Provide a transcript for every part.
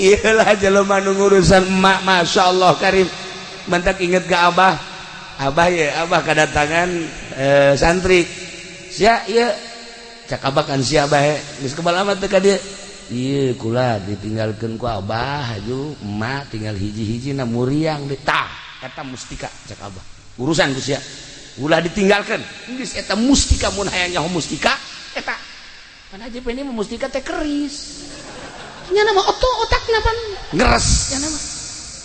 Iyalah jelema nu ngurusan emak, Masya Allah karim. Mantak inget ke abah, abah ya, abah kedatangan santri sia iya cak abah kan sia bae geus kebal amat teh ka dieu. Ieu kula ditinggalkeun ku abah haju emak tinggal hiji-hiji na muriang di tah eta mustika cak abah urusan ku sia ulah ditinggalkeun geus eta mustika mun hayang nyaho mustika eta pan aja ini mah mustika teh keris nya nama oto otakna pan ngeres nya nama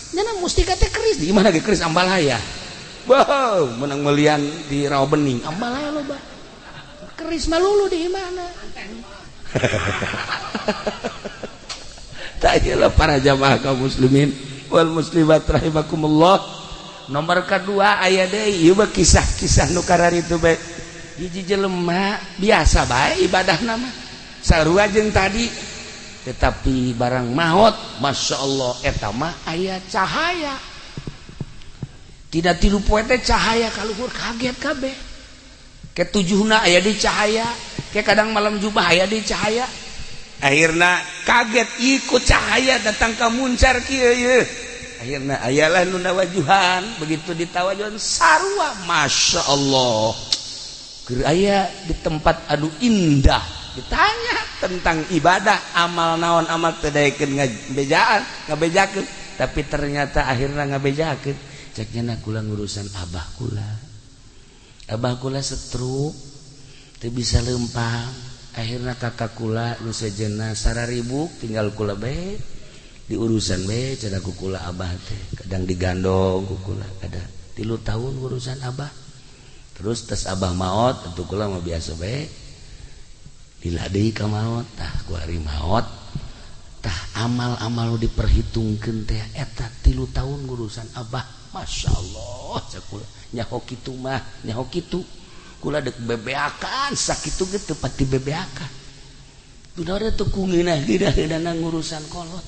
nya nama mustika teh keris di mana ge keris ambalaya. Wow, menang melian di Rawa Bening ambalaya loba keris malulu di mana. Tak iyalah para jamaah kaum muslimin wal muslimat rahimakumullah. Nomor kedua aya deui ieu mah kisah-kisah nu kararitu bae. Hiji jelema biasa bae ibadahna mah sarua jeung tadi, tetapi barang maot Masya Allah eta mah aya cahaya. Tidak tilu poe teh cahaya kaluhur kaget kabeh. Ketujuhna aya di cahaya, ke kadang malam jubah aya di cahaya. Akhirna kaget ikut cahaya datang ka muncar kieu ieu. Akhirna ayalah nu nawajuhan, begitu ditawajuhan sarua Masya Allah. Keur aya di tempat anu indah, ditanya tentang ibadah, amal naon amal teu daekeun ngabejaan, ngabejakeun, tapi ternyata akhirna ngabejakeun. Cek nya kula ngurusan abah kula. Abah kula setruk teu bisa lempang, akhirna kakak kula nu sejenna sararibuk tinggal kula bae diurusan bae cenah ku kula abah teh, kadang digandong ku kula, ada 3 tahun urusan abah. Terus tes abah maot atuh kula mah biasa bae lila deui ka maot tah ku ari maot tah amal-amal nu diperhitungkeun teh eta 3 tahun ngurusan abah. Masya Allah cek kula nyaho kitu mah nyaho kitu kula dek bebeakan sakitu ge teu pati bebeakan dunar teu ku ngeunah-ngeunah ngurusan kolot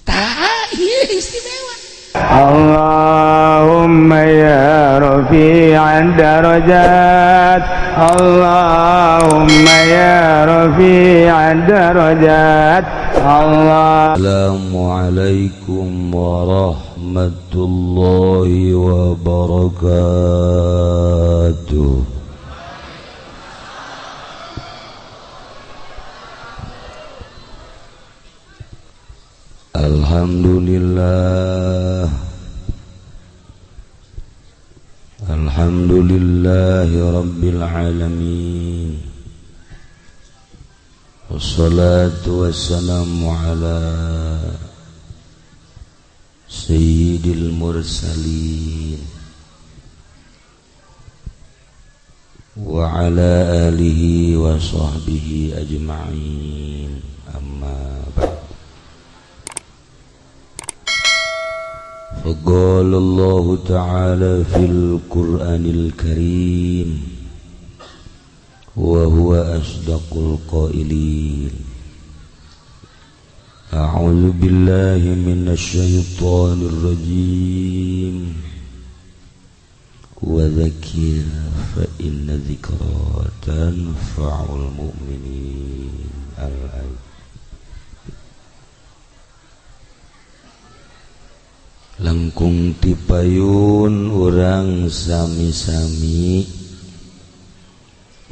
tah ieu istimewa. Allahumma ya rafi'ad darajat, Allahumma ya rafi'ad darajat, Allah. Assalamualaikum warahmatullahi wabarakatuh. Alhamdulillah, alhamdulillahi rabbil alamin, wassalatu wassalamu ala sayyidil mursalin wa ala alihi wa sahbihi ajma'in, amma ba'd. فقال الله تعالى في القرآن الكريم وهو أصدق القائلين أعوذ بالله من الشيطان الرجيم وذكر فإن الذكرى تنفع المؤمنين. الآية. Langkung tipayun urang sami-sami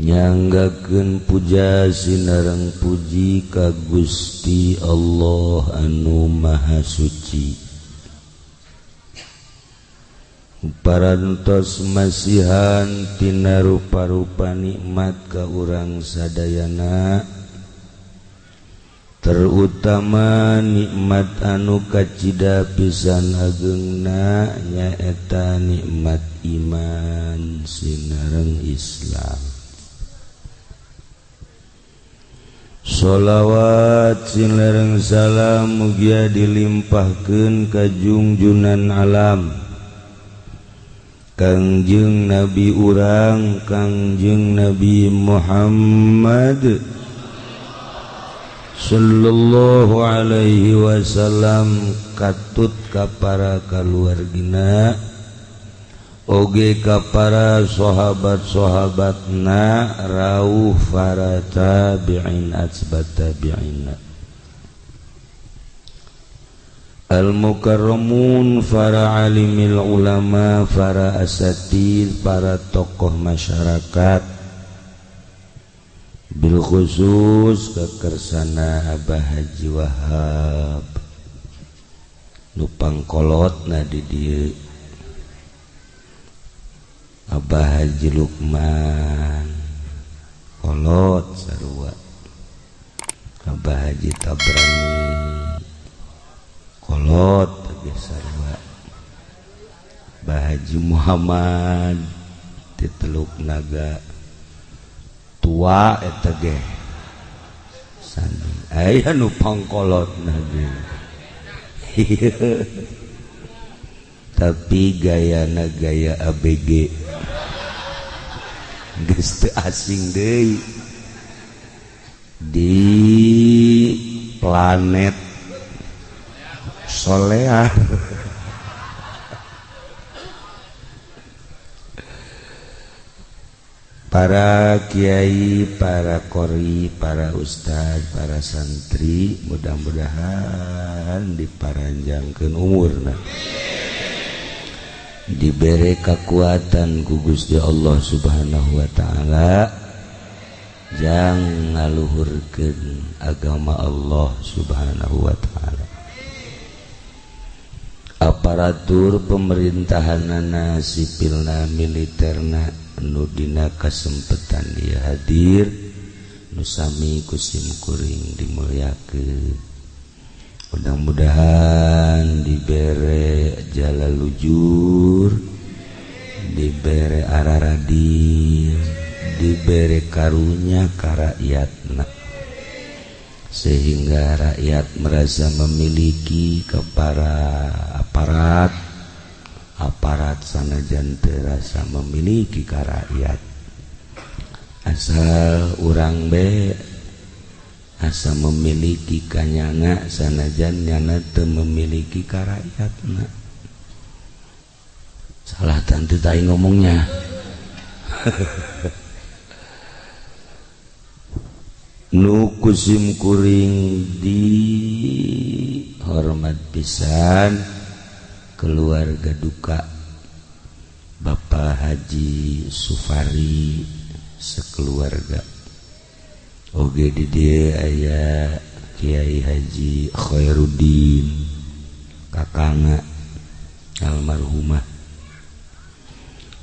nyanggakeun puja sinareng puji ka Gusti Allah anu Maha Suci. Parantos masihan tina rupa-rupa nikmat ka urang sadayana, terutama nikmat anu kacida pisan agengna nyaeta nikmat iman sinareng Islam. Sholawat sinareng salam mugia dilimpahkeun ka junjunan alam Kangjeng Nabi urang Kangjeng Nabi Muhammad sallallahu alaihi wasallam, katut ka para kaluargina oge ka para sahabat-sahabatna rauh para tabi'in atsbat tabi'in. Al-mukarramun, para alimil ulama, para asatid, para tokoh masyarakat, bil khusus kekersana Abah Haji Wahab nu pangkolotna di dieu, Abah Haji Lukman kolot sarua, Abah Haji Tabrani kolot sarua, Abah Haji Muhammad ti Teluk Naga tua eta ge sami aya nu pangkolotna ge. Tapi gayana gaya ABG geus teu asing deui di planet Soleah. Para kiai, para qori, para ustad, para santri, mudah-mudahan diparanjangkeun umurna, dibere kekuatan ku Gusti Allah Subhanahu wa taala, jang ngaluhurkeun agama Allah Subhanahu wa taala. Aparatur pemerintahanana, sipilna, militerna, nu dina kasempetan dia hadir, nu sami ku sim kuring dimulyakeun. Mudah-mudahan dibere jala lujur, dibere araradil, dibere karunya ka rakyatna, sehingga rakyat merasa memiliki kepada aparat, aparat sanajan terasa memiliki ka rakyat. Asal urang be asa memiliki kanyana sanajan nyana teu memiliki ka rakyatna. Salah tante tai ngomongnya. Nu kusim kuring di hormat pisan keluarga duka Bapak Haji Sufari sekeluarga. Oge di dieu aya Kiai Haji Khairuddin kakangna almarhumah.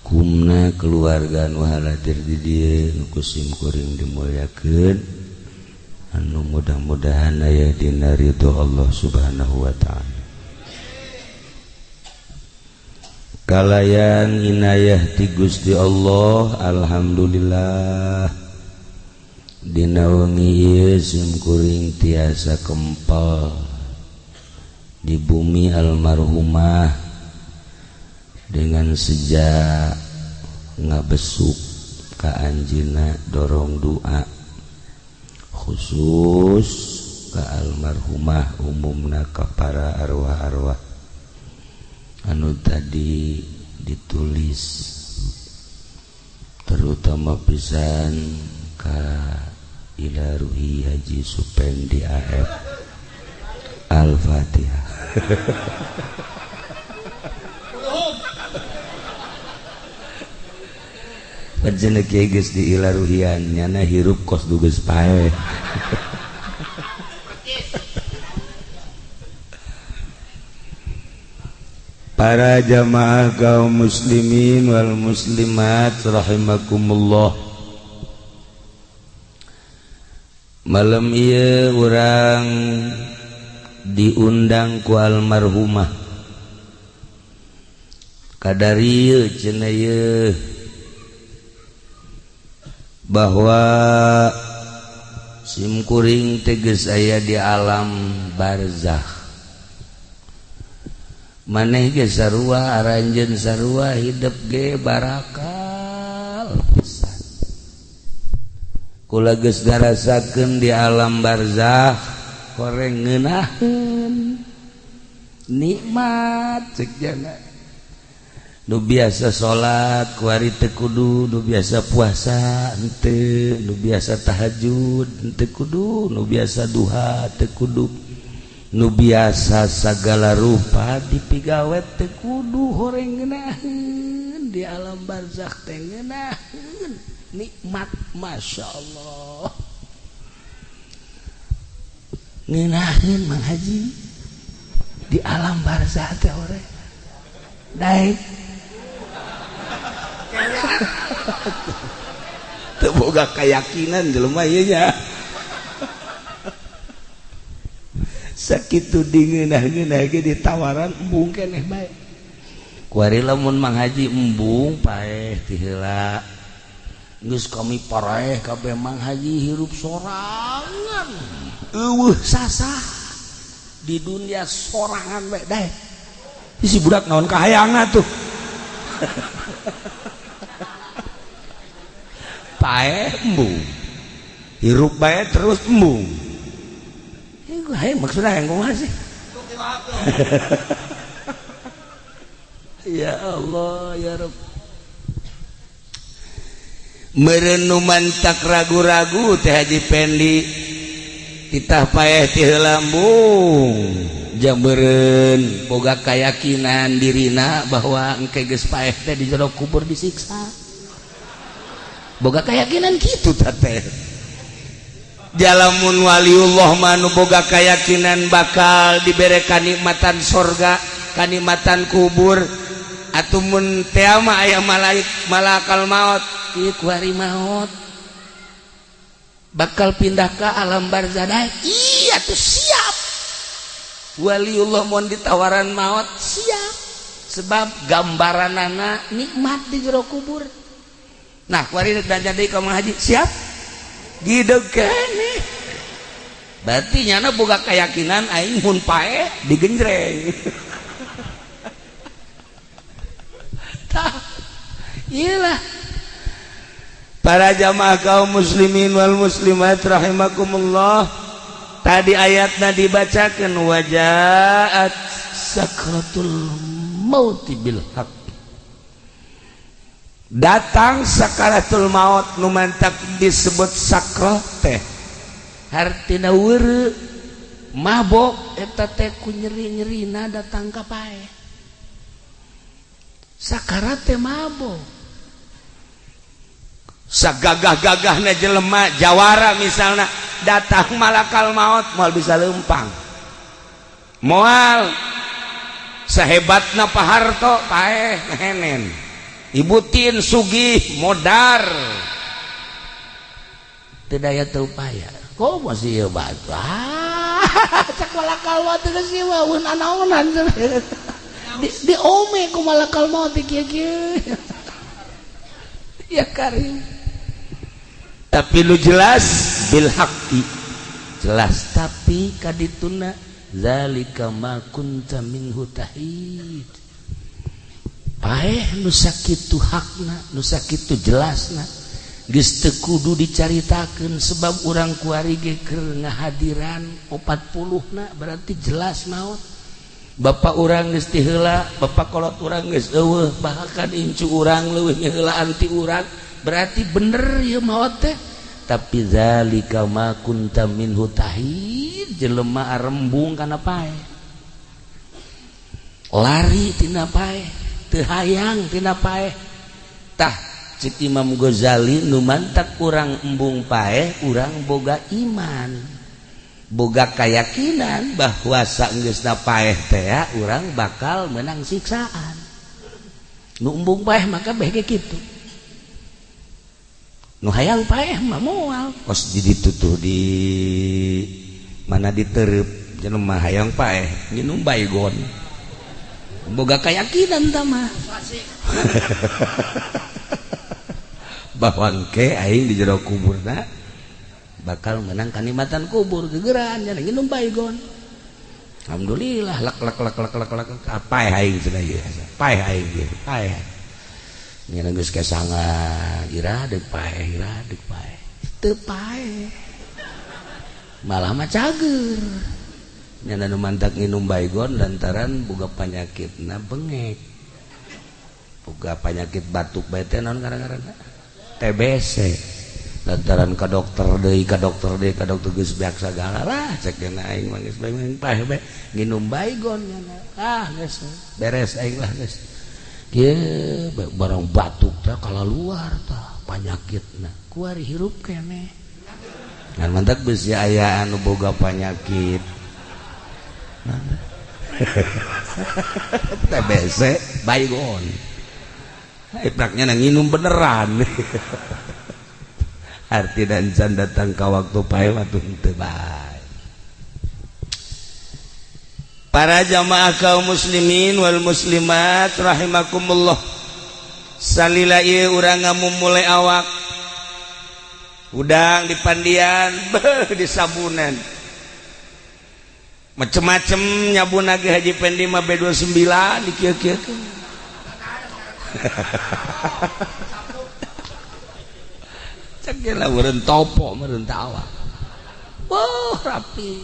Kumna keluarga nu haladir di dieu nu kusim kuring dimulyakeun, anu mudah-mudahan aya dina ridho Allah Subhanahu wa taala. Kalayan inayah ti Gusti Allah, alhamdulillah dina wengi ieu sim kuring tiasa kempel di bumi almarhumah dengan sejak ngabesuk ka anjeunna dorong doa khusus ka almarhumah, umumna ka para arwah-arwah anu tadi ditulis, terutama pisan ka ila ruhi Haji Supendi AF. Al-Fatihah. Pajeneh kieu geus di ila ruhian nyana hirup kos du geus paeh. Para jamaah kaum muslimin wal muslimat rahimakumullah. Malam ieu urang diundang ku almarhumah. Kadarieu cenah ieu bahwa sim kuring teh geus aya di alam barzakh. Maneh ge sarua, aranjeun sarua, hidup ge barakal pisan. Kula geus ngarasakeun di alam barzakh koreng ngeunaheun nikmat cek jana. Nu biasa salat kuari teu kudu, nu biasa puasa henteu, nu biasa tahajud henteu kudu, nu biasa duha teu kudu, Nu biasa sagala rupa dipigawe teu kudu horeng ngeunaheun di alam barzakh teh ngeunaheun nikmat, Masya Allah. Ngeunaheun Mang Haji di alam barzakh teh horeng daek. Teu boga keyakinan jelema ieu nya. Sakitu dingeunah-ngeunah ge ditawaran embung keneh bae. Kuari lamun Mang Haji embung paeh ti heula. Geus kami paraeh kabeh Mang Haji hirup sorangan. Eueuh sasah di dunia sorangan bae daek. Si budak naon kahayangna tuh. Paeh embung. Hirup bae terus embung. Hai maksudnya yang kumaha sih? Ya Allah ya Rabb. Merenuman tak ragu-ragu teh Haji Pendi titah paeh ti heula embung jang beureun boga kayakinan dirina bahwa engke geus paeh teh di jero kubur disiksa. Boga keyakinan kitu teh teh. Jalamun waliullah manu boga keyakinan bakal dibere kanikmatan sorga, kanikmatan kubur, atuh mun teh mah aya malaik malakal maut, ieu kuari maut bakal pindah ke alam barzah. Iya tuh siap. Waliullah mun ditawaran maut siap, sebab gambaranana nikmat di jero kubur. Nah, kuari dan jadi ka Mang Haji siap? Gideg keneh. Berarti nyana boga keyakinan aing mun paeh digenjreng. Tah, iyalah. Para jamaah kaum muslimin wal muslimat rahimakumullah. Tadi ayatna dibacakeun wajaat sakratul mauti bil haq. Datang sakaratul maut nu mantak disebut sakroh teh hartina weureu mabok eta teh ku nyeri-nyerina datang ka paeh. Sakarat teh mabok. Sagagah-gagahna jelema jawara misalna datang malakal maut moal bisa leumpang. Moal sahebatna Pak Harto paeh ngehenen. Ibu Tin sugih modar teu daya teu upaya. Kok masih ieu batu? Cak malakal maut geus ieu mah anaonan. Di ome ku malakal maut kieu-kieu. Ya karim. Tapi lu jelas bil haqqi. Jelas tapi kadituna zalika ma kunta minhu tahid. Paeh nu sakitu hakna, nu sakitu jelasna, geus teu kudu dicaritakeun sebab urang kuari ge keur ngahadiran 40 na berarti jelas maot. Bapak urang geus ti heula, bapak kolot urang geus eueuh, bahkan incu urang leuwih ngaheulaan ti urang, berarti bener ieu maot teh. Tapi zalika ma kunta minhu tahid, jelema arembung kana paeh. Lari tina paeh, teu hayang tina paeh. Tah cek Imam Ghazali nu mantak urang embung paeh, urang boga iman, boga keyakinan bahwa saenggeusna paeh teh urang bakal menang siksaan. Nu embung paeh maka beh ge kitu. Nu hayang paeh mah moal kos ditutuh di mana ditereup jelema hayang paeh nginum baygon. Boga keyakinan tah mah. Bahwa engke aing di jero kuburna bakal menang kanikmatan kubur gegeran nya nginum baygon. Alhamdulillah lak lak lak lak lak lak paeh aing cenah ieu. Paeh aing ieu, paeh. Nya geus kesanga ira deuk paeh, ira deuk paeh. Teu paeh. Malah mah cager. Nya nu mantak nginum baygon lantaran boga panyakitna bengek. Boga panyakit batuk bae teh naon gara-garana? TBC. Lantaran ka dokter deui, ka dokter deui, ka dokter geus beak sagala lah cek dina aing mah geus bae paeh bae nginum baygon nya. Ah geus beres aing lah geus. Kieu barang batuk teh kalaluar tah panyakitna. Kuari hirup keneh. Ngan mantak bisi aya anu boga panyakit. TBC baygon. Ipraknya nginum beneran. Arti dan can datang ka waktu pae waktu henteu bae. Para jamaah kaum muslimin wal muslimat rahimakumullah. Salila ieu urang ngamumule awak. Udang dipandian, beuh disabunan. Macem-macem nyabun ge Haji Pendi mah B29 di kieu-kieu. Ceklah meureun topo meureun awak. Wah, rapi.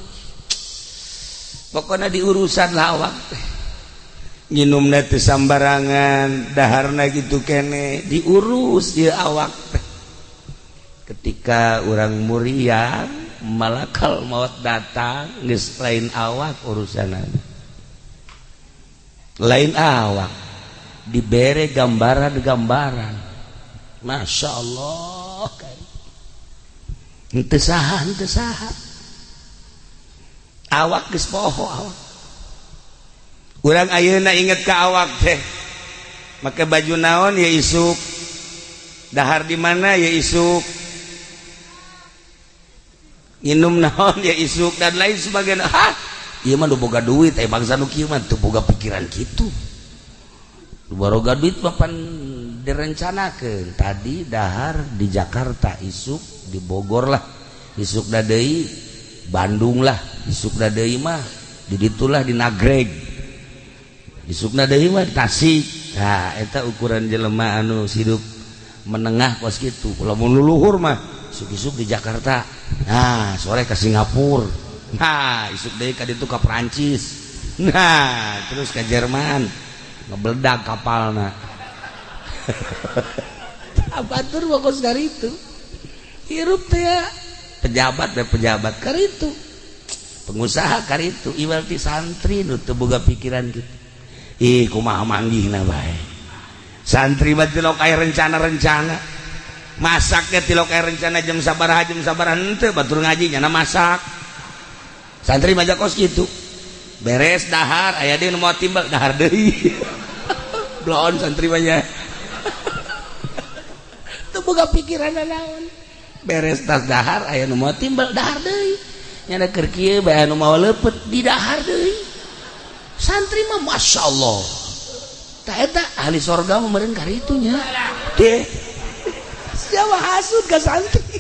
Pokona diurusan lah awak teh. Nginumna teu sambarangan, daharna kitu kene, diurus ieu awak teh. Ketika urang muriang, malakal maut datang, geus lain awak urusanana. Lain awak dibere gambaran-gambaran. Masya Allah. Henteu saha, henteu saha. Awak geus poho awak. Urang ayeuna inget ka awak teh. Make baju naon ya isuk. Dahar di mana ya isuk. Nginum naon ya isuk dan lain sebagainya. Hah, ieu mah nu boga duit eh bangsa nu kieu mah teu boga pikiran kitu. Nu boga duit mah pan direncanakeun. Tadi dahar di Jakarta, isuk di Bogor lah, isuk deui Bandung lah, isuk deui mah di ditulah di Nagreg, isukna deui mah di Tasik. Nah, eta ukuran jelema anu hidup menengah kos kitu. Lamun luluhur mah isuk-isuk di Jakarta, nah sore ke Singapura, nah isuk deui ka ditu ka Perancis, nah terus ke Jerman, ngebeledag kapalna. Abatur kos karitu hirup teh ya. Pejabat dan pejabat karitu, pengusaha karitu, iwal ti santri nu teu boga pikiran kitu. Ih kumaha manggihna bae. Santri mah tilok aya rencana-rencana. Masaknya tilok aya rencana jam sabaraha henteu batur ngaji nyana masak. Santri mah kos kitu. Beres dahar aya deui nu moal timbal dahar deui. Bloon santri mah nya. Teu boga pikiran naon. Beres tas dahar aya nu moal timbal dahar deui. Nyana keur kieu bae anu mawa leupeut di dahar deui. Santri mah Masya Allah. Tah eta ahli sorga mah meureun karitu nya. Deh. Siapa hasud ka santri?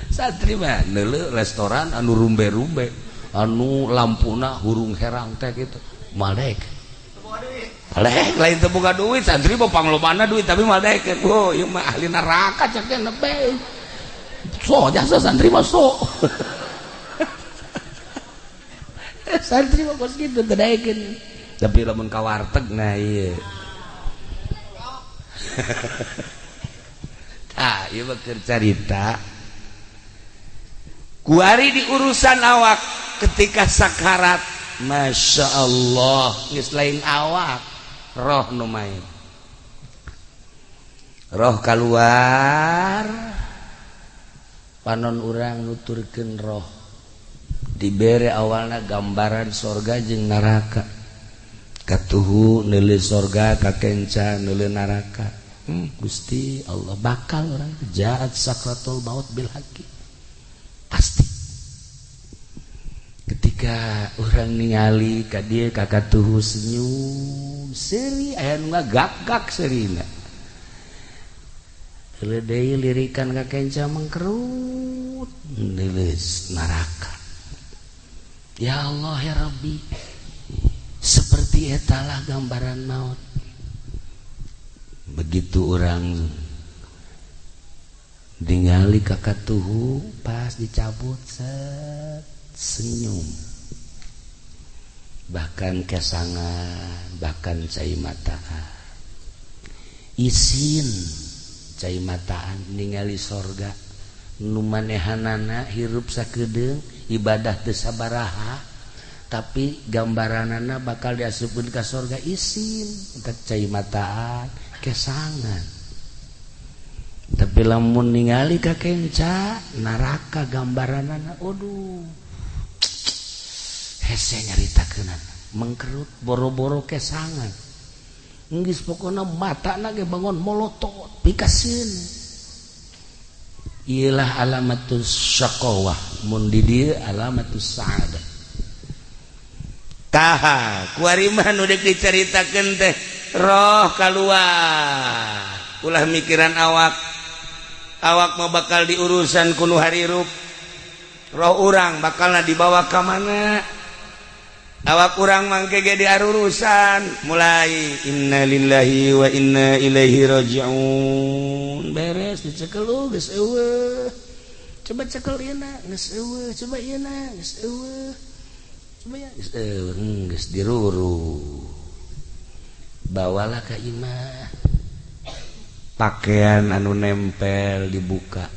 Santri mah neuleuh restoran anu rumbe-rumbe, anu lampuna hurung herang teh kitu. Malek. Malek lain teu boga duit, santri mah panglobana duit tapi malek. Oh, ieu mah ahli neraka cek teh nebe. So jasa santri mah so. Santri mah kos kitu teu daekeun. Tapi lamun ka warteg nah ieu. Tah, ieu mah keur carita. Kuari di urusan awak ketika sakarat, Masya Allah, geus lain awak, roh nu main. Roh keluar, panon urang nuturkeun roh. Dibere awalna gambaran sorga jeung neraka. Katuhu neuleuh sorga, kakenca neuleuh neraka. Gusti Allah bakal orang jahat sakratul maut bil haqi. Pasti. Ketika orang ningali ka dieu ka katuhu senyum, seuri aya nu ngagak-gak seurina. Teu deui lirikan ka kenca mengkerut neuleuh neraka. Ya Allah ya Rabbi, seperti etalah gambaran maut. Begitu orang ningali kakak tuhu pas dicabut set senyum, bahkan kesangan, bahkan cai mata. Isin cai mataan ningali sorga nu manehanana hirup sakedeung, ibadah teu sabaraha, tapi gambaranana bakal diasupkeun ka sorga. Isin teh cai mataan kesangan. Tapi lamun ningali ka kenca neraka, gambaranana, aduh, hese nyaritakeunana, mengkerut boro-boro kesangan. Geus pokona matana ge bangun molotot pikasin. Iyalah alamatus syaqawah, mun di dieu alamatus sa'adah. Tah, kuari mah nu dek dicaritakeun teh roh kaluar. Ulah mikiran awak. Awak mah bakal diurusan ku nu harirup. Roh urang bakalna dibawa ka mana? Awak urang mangke ge diarurusan. Mulai innalillahi wa inna ilaihi rajiun. Beres dicekel, oh, geus euweuh. Coba cekel ieu, geus euweuh, coba ieu, geus euweuh. Coba ya, geus euweuh, geus diruru. Bawalah ka imah. Pakaian anu nempel dibuka.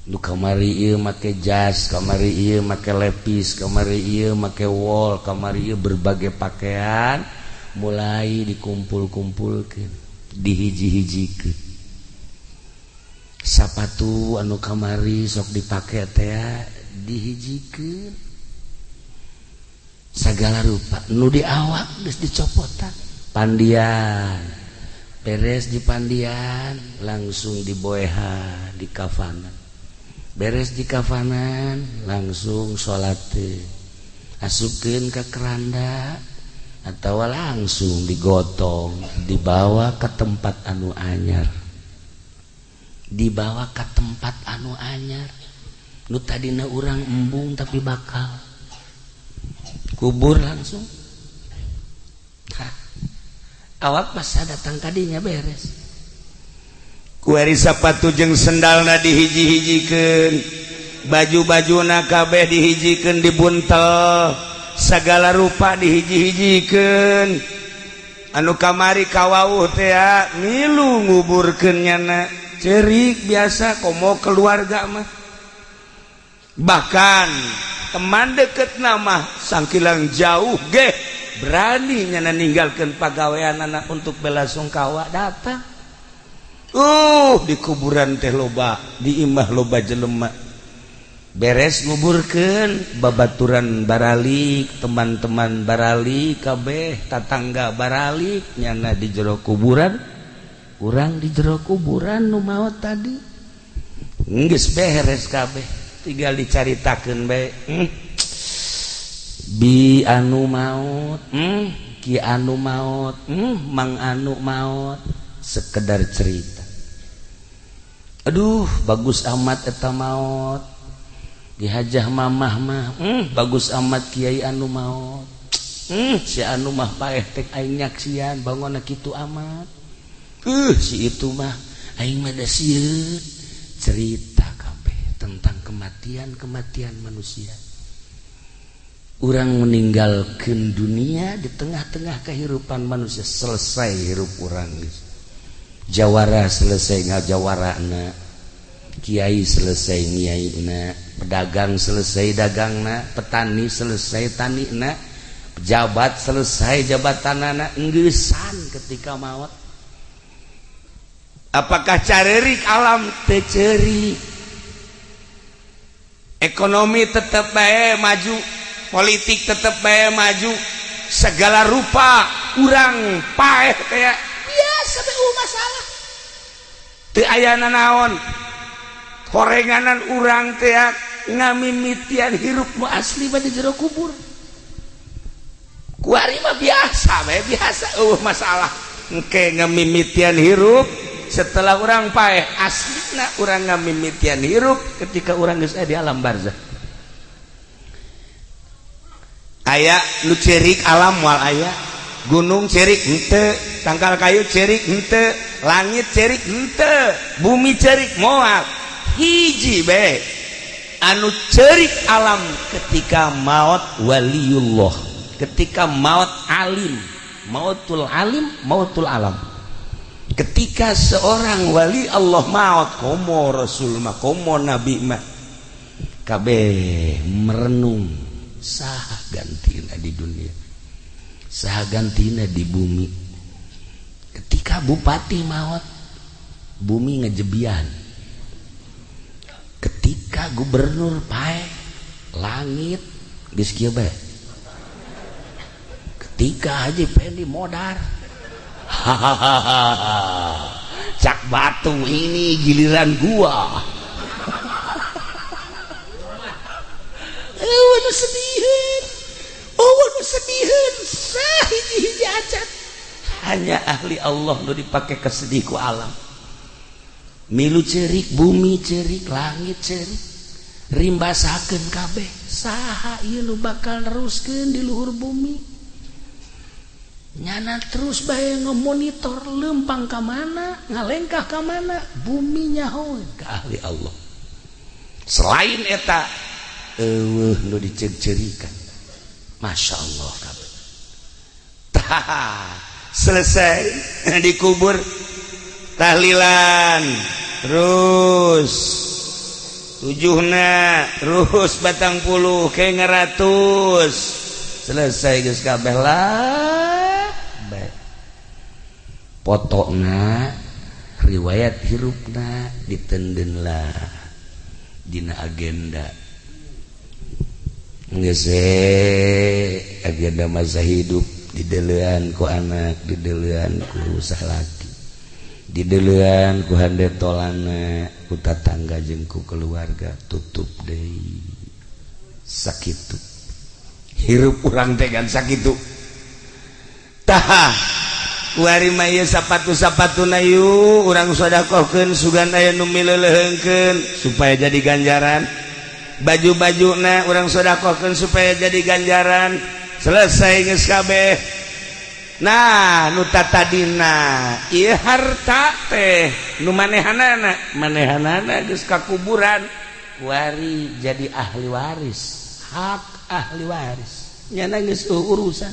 Nu kamari ieu make jas, kamari ieu make lepis, kamari ieu make wol, kamari ieu berbagai pakaian mulai dikumpul-kumpulkeun, dihiji-hijikeun. Sapatu anu kamari sok dipake teh dihijikeun. Segala rupa nu di awak geus dicopotan. Pandian beres di pandian, langsung diboehan di kafanan. Beres di kafanan, langsung salat, asupkeun ke keranda atau langsung digotong, dibawa ke tempat anu anyar, dibawa ke tempat anu anyar nu tadina urang embung, tapi bakal kubur langsung. Hah. Awak masa datang kadinya beres. Kuari sapatu jeung sendalna dihiji-hijikeun, baju-bajuna kabeh dihijikeun, dibuntel, segala rupa dihiji-hijikeun. Anu kamari kawauh teh milu nguburkeun nyana, cerik biasa komo keluarga mah, bahkan teman deket nama sangkilang jauh ge berani nyana ninggalkeun pagawean anak untuk bela sungkawa datang. Di kuburan teh loba, di imah loba jelema. Beres nguburkeun, babaturan baralik, teman-teman baralik kabeh, tatangga baralik, nyana di jero kuburan, urang di jero kuburan nu maot tadi. Geus beres kabeh, tinggal dicaritakeun bae. Bi anu maot, ki anu maot, mang anu maot, sekedar cerita. Aduh, bagus amat eta maot dihajah mamah mah. Bagus amat kiai anu maot. Si anu mah paeh tek aing nyaksian bangunna kitu amat. Si itu mah aing mah da sieun. Cerita kabeh tentang kematian-kematian manusia. Urang meninggalkan dunia di tengah-tengah kehidupan manusia, selesai hirup urang geus. Jawara selesai ngajawarana, kiai selesai ngiaina, pedagang selesai dagangna, petani selesai tanina, pejabat selesai jabatanana, enggesan ketika maot. Apakah carerik alam? Teu ceurik. Ekonomi tetap bae maju, politik tetap bae maju, segala rupa urang paeh kayak biasa bae, masalah teu aya nanaon horenganan. Urang teh ngamimitian hirup nu asli mah di jero kubur. Kuari mah biasa bae, biasa, masalah. Engke ngamimitian hirup setelah urang paeh, aslina urang ngamimitian hirup ketika urang geus aya di alam barzah. Aya nu cerik alam? Moal aya. Gunung cerik henteu, tangkal kayu cerik henteu, langit cerik henteu, bumi cerik moal. Hiji be anu cerik alam ketika maut waliullah, ketika maut alim, mautul alim, mautul alam. Ketika seorang wali Allah maut, komo Rasul mah, komo Nabi mah, kabeh merenung, saha gantina di dunia, saha gantina di bumi. Ketika bupati maut, bumi ngejebian. Ketika gubernur paeh, langit geus kieu bae. Ketika Haji Pendi modar, hahaha, cak batu, ini giliran gua. Oh, nu sediheun, oh, nu sediheun sahiji-hiji acan. Hanya ahli Allah nu dipake kesedih ku alam. Milu cerik bumi, cerik langit, cerik, rimbasakeun kabeh. Saha ieu nu bakal neruskeun di luhur bumi? Nyana terus bae ngemonitor lempang ka mana, ngalengkah ka mana bumi, nyaho ka ahli Allah. Selain eta eueuh nu diceuk-ceurikan. Masya Allah kabeh. Tah, selesai dikubur, tahlilan terus tujuhna, terus 40 ke 100, selesai geus kabeh lah. Baik, potongna riwayat hirupna ditenden lah dina agenda. Geus agenda masa hidup didelean ku anak, didelean ku salaki, didelean ku hande tolana, ku tatangga jeung ku keluarga, tutup deui. Sakitu hirup urang teh kan, sakitu. Tah, kuari mah ieu sapatu-sapatuna yu urang sedekahkeun, sugan aya nu mileuleheungkeun supaya jadi ganjaran. Baju-bajuna urang sedekahkeun supaya jadi ganjaran. Selesai geus kabeh. Nah, nu tadina ieu harta teh nu manehanana, manehanana geus ka kuburan, kuari jadi ahli waris, hak ahli waris nyana geus urusan.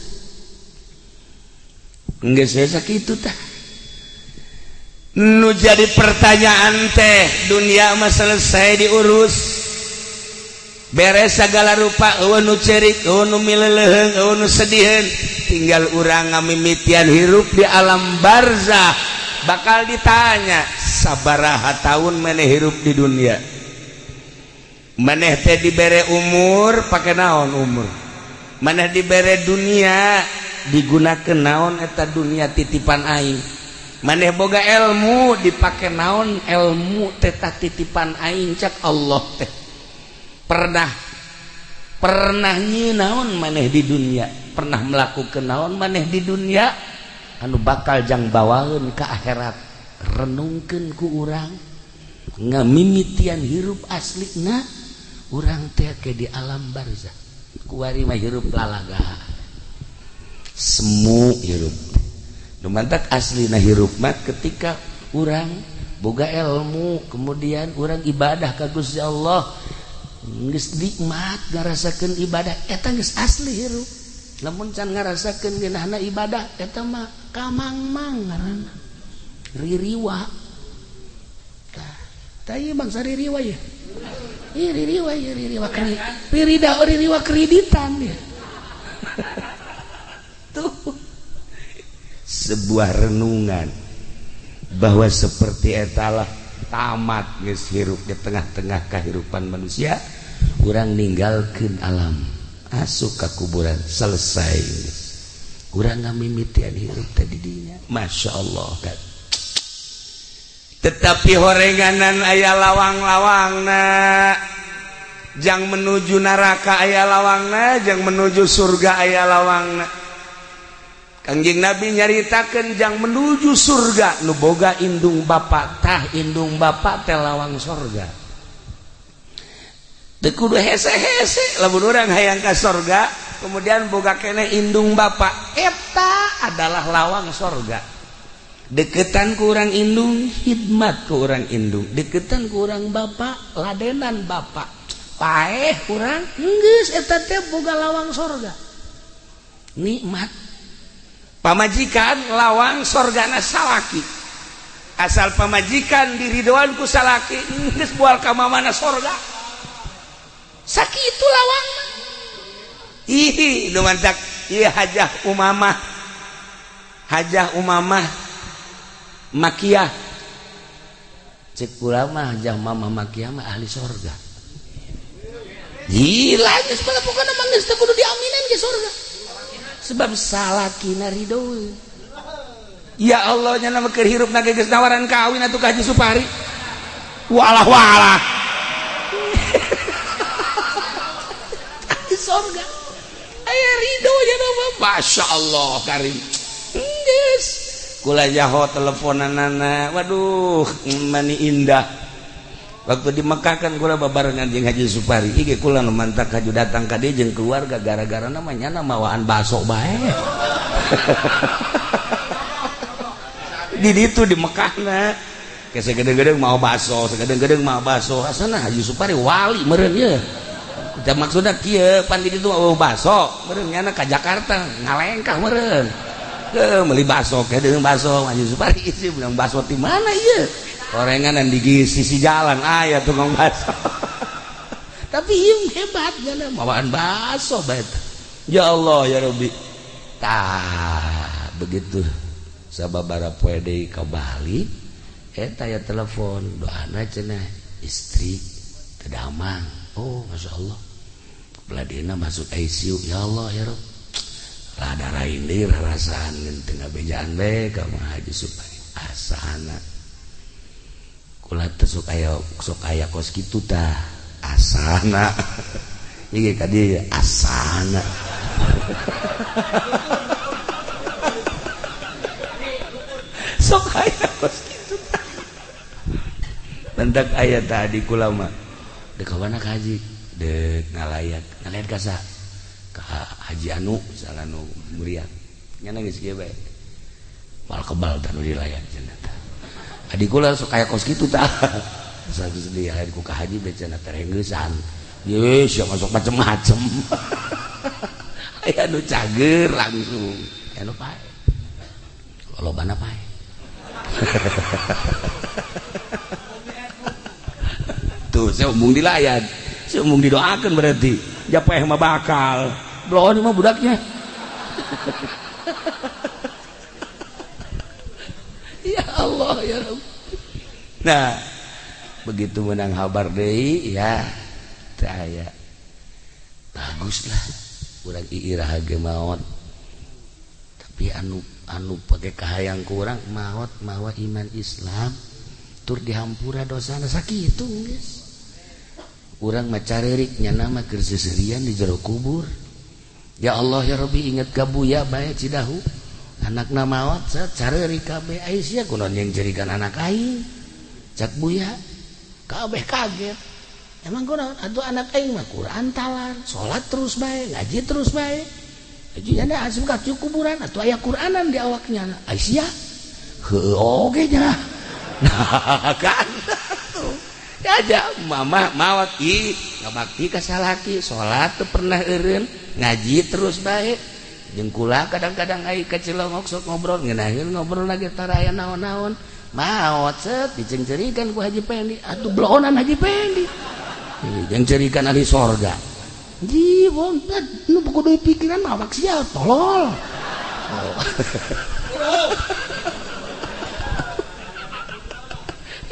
Geus sakitu. Tah, nu jadi pertanyaan teh, dunia mah selesai diurus, beres segala rupa, eueuh nu cerik, eueuh nu mileleuheung, eueuh nu sediheun. Tinggal urang ngamimitian hirup di alam barzah. Bakal ditanya, sabaraha tahun maneh hirup di dunia? Maneh teh dibere umur, pake naon umur? Maneh dibere dunia, digunakan naon eta dunia titipan aing? Maneh boga ilmu, dipake naon ilmu teta titipan aing? Cak Allah teh, pernah pernah nyi naon maneh di dunia? Pernah melakukan naon maneh di dunia anu bakal jang bawaeun ke akhirat? Renungkeun ku urang ngamimitian hirup aslina urang teh ke di alam barzah. Kuari mah hirup lalaga, semu hirup. Nu mantak aslina hirup mah ketika urang boga ilmu, kemudian urang ibadah ka Gusti Allah, geus nikmat ngarasakeun ibadah, eta geus asli hirup. Lamun can ngarasakeun ngeunahna ibadah, eta mah kamangmang ngaranna, ririwa. Tah, tah, ieu bangsa ririwa ya. Ih, ririwa ya, ririwa kri ririda, ririwa kreditan ya. Tuh, sebuah renungan bahwa seperti etalah tamat geus hirup di tengah-tengah kehidupan manusia. Urang ninggalkeun alam, asup ka kuburan, selesai. Urang ngamimitian hirup tadi dinya. Masya Allah kan, tetapi horenganan aya lawang-lawangna jang menuju neraka, aya lawangna jang menuju surga, aya lawangna. Kangjeng Nabi nyaritakeun jang menuju surga nu boga indung bapak. Tah, indung bapak teh lawang surga. Teu kudu hese-hese lamun urang hayang ka sorga, kemudian boga keneh indung bapak, eta adalah lawang sorga. Deketan ku urang indung, khidmat ku urang indung. Deketan ku urang bapak, ladenan bapak. Paeh urang geus, eta teh boga lawang sorga, nikmat. Pamajikan lawang sorgana salaki. Asal pamajikan diridoan ku salaki, geus bual ka mana sorga. Sakitu lawang. Ih, nu mantak ieu Hajah Umamah. Hajah Umamah Makiyah. Cek kula mah Hajah Mamah Makiyah mah ahli sorga. Gila, geus pokona mah geus teu kudu diaminan ke sorga. Sebab salakina ridho. Ya Allah, nya nama keur hirup na geus nawaran kawin atuh ka Haji Supari. Walah walah. Ahli sorga. Aya ridho nya nama. Masya Allah karim. Geus. Kula jaho teleponanana. Waduh, mani indah. Waktu di Mekah kan kula babarengan jeung Haji Supari. Ieu kula nu mantak haju datang ka dieu jeung keluarga gara-gara namanya mawaan baso bae. Di ditu di Mekahna. Ke sagedeng-gedeng mau baso, sagedeng-gedeng mau baso. Asana Haji Supari wali meureun ieu. Da maksudna kieu, pan di ditu mau baso, meureun nyana ka Jakarta ngalengkah meureun. Ke meuli baso, kedeung baso Haji Supari sih bilang baso di mana ieu? Orengan di sisi jalan aya tukang baso. Tapi ieu hebat nyana mawaan baso bae. Ya Allah ya Rabbi. Tah begitu sababara poe deui ka Bali eta ya telepon doana cenah istri teu damang. Oh Masya Allah. Beladina masuk ICU ya Allah ya Rabb. Rada rain deui rarasaan teu ngabejaan bae ka Haji Supari asana. Kula teh sok aya kos kitu tah asana. Ieu ka dieu asana. Sok aya kos kitu tah. Bentak aya tadi kula mah. Deuk ka mana ka haji? Deuk ngalayat. Ngalayat ka saha? Ka Haji Anu, misalna nu muriang. Nya geus kieu bae. Moal kebal tah nu dilayat cenah tah. Adik kula sok aya kos kitu tah. Sageus dilayat ku ka haji bae cenah terenggeusan. Ye, sia masuk macem-macem. Aya nu cager langsung, aya nu pae. Lolobana pae. Tuh, saya umung dilayat. Saya umung didoakan berarti. Japeh mah bakal. Bloon mah budaknya. Ya Allah ya Rabb. Nah, begitu menang kabar deui ya teu aya. Baguslah urang iirah ge maot. Tapi anu pake kahayang ku urang maot mawa iman Islam tur dihampura dosana sakitu geus. Urang mah careurik nya mah keur seuseurian di jero kubur. Ya Allah ya Rabbi inget ka Buya bae Cidahu. Anakna maot careurik kabeh ai sia kunaon yang cerikan anak aing. Cak Buya kabeh kaget. Emang kunaon atuh anak aing mah Quran talar, salat terus bae, ngaji terus bae. Jadi nya asup ka kuburan atuh aya Quranan di awaknya. Ai sia heueuh oge nya. Nah kan aja mama maot ih ngabakti ka salaki, salat teu pernah eureun, ngaji terus bae. Jeung kula kadang-kadang ai ka Cilongok sok ngobrol ngeunaheun ngobrol lagi taraya naon-naon. Maot set dicengcerikan ku Haji Pendi, atuh blohonan Haji Pendi. Jeung cerikan ahli sorga. Ji wonten nu kudu pikiran awak sia tolol. Oh.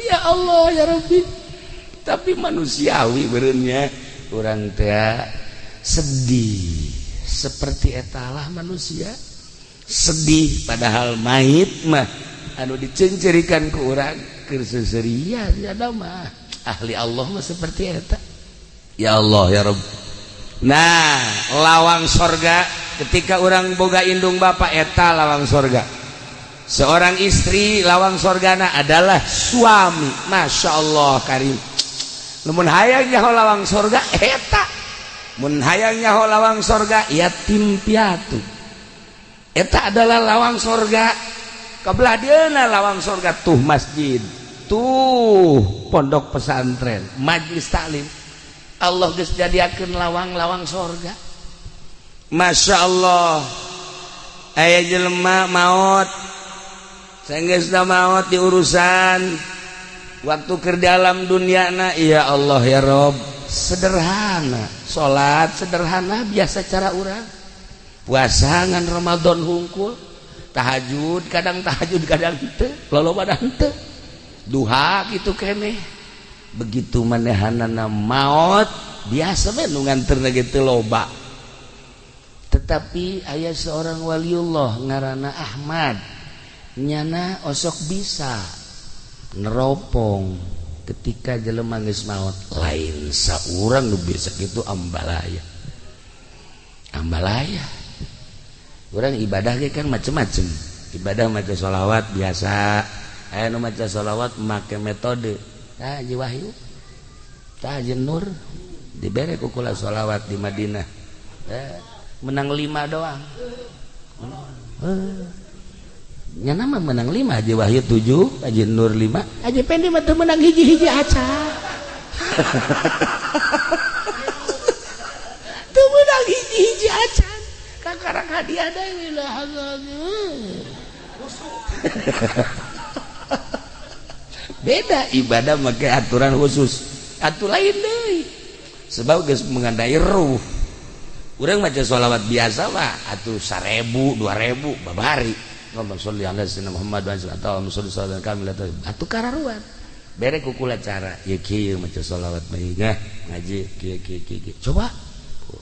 Ya Allah ya Rabbi. Tapi manusiawi beureunya urang teh sedih. Seperti etalah manusia sedih padahal mayit mah anu dicencerikan ku urang keur seuseurian ya mah ahli Allah mah seperti eta. Ya Allah ya Rabb. Nah, lawang sorga ketika orang boga indung bapak eta lawang sorga. Seorang istri lawang sorgana adalah suami. Masya Allah karim. Lamun hayang nyaho lawang sorga eta. Mun hayang nyaho lawang sorga yatim piatu. Eta adalah lawang sorga. Kebelah dieuna lawang sorga tuh masjid, tuh pondok pesantren, majlis taklim. Allah geus jadiakeun lawang-lawang sorga. Masya Allah. Aya jelema maot Sanggeusna maot di urusan waktu ke dalam dunia na ya Allah ya Rob, sederhana salat sederhana biasa cara urang puasa ngan Ramadan hungkul, tahajud kadang henteu, loloba henteu, duha kitu keneh. Begitu manehanana maot biasa we nu nganterna ge teu loba. Tetapi aya seorang waliullah ngaranna Ahmad, nyana osok bisa neropong ketika jelema geus maot. Lain saurang nu bisa kitu, ambalaya. Ambalaya. Urang ibadah ge kan macem-macem. Ibadah maca sholawat biasa. Aya nu maca sholawat make metode. Tah Haji Wahyu, tah Haji Nur dibere ku kula sholawat di Madinah. Menang 5 doang. Nyana mah menang 5, Haji Wahyu 7, Haji Nur 5, Haji Pendi mah teu menang hiji-hiji acan. Teu menang hiji-hiji acan. Kakarang hadiah deui lah. Beda ibadah make aturan khusus. Atuh lain deui. Sebab geus mengandai ruh. Urang maca sholawat biasa mah atuh 1000, 2000 babari. Allahumma sholli ala sayyidina Muhammad wa ala alihi wa sahbihi kamilatan. Atuh kararuan. Bere ku kula cara ieu kieu maca sholawat mah ngaji kieu kieu kieu. Coba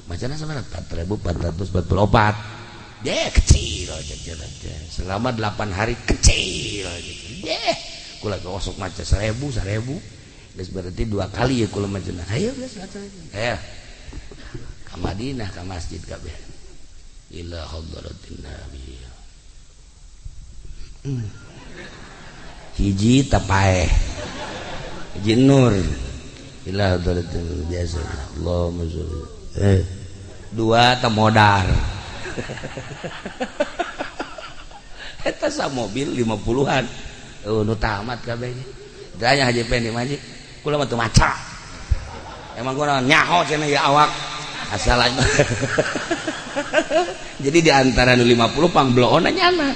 macana sabaraha? 4444. Deh kecil selama 8 hari kecil. Deh kula osok maca 1000 1000. Geus berarti 2 kali ya kula macana. Ayo geus ayo. Ka Madinah ka masjid kabeh. Ila hadratin nabi. Hiji tapaeh. Hiji nur. Ila hadratin biasa. Allahumma sholli. 2 temodar. Eta sa mobil 50-an. Nu tamat kabeh. Tanya Haji Pendi mah Haji, kula mah teu maca. Emang kula nyaho cenah ya awak. Asal aja. Jadi di antara nu 50 pangbloona nyana.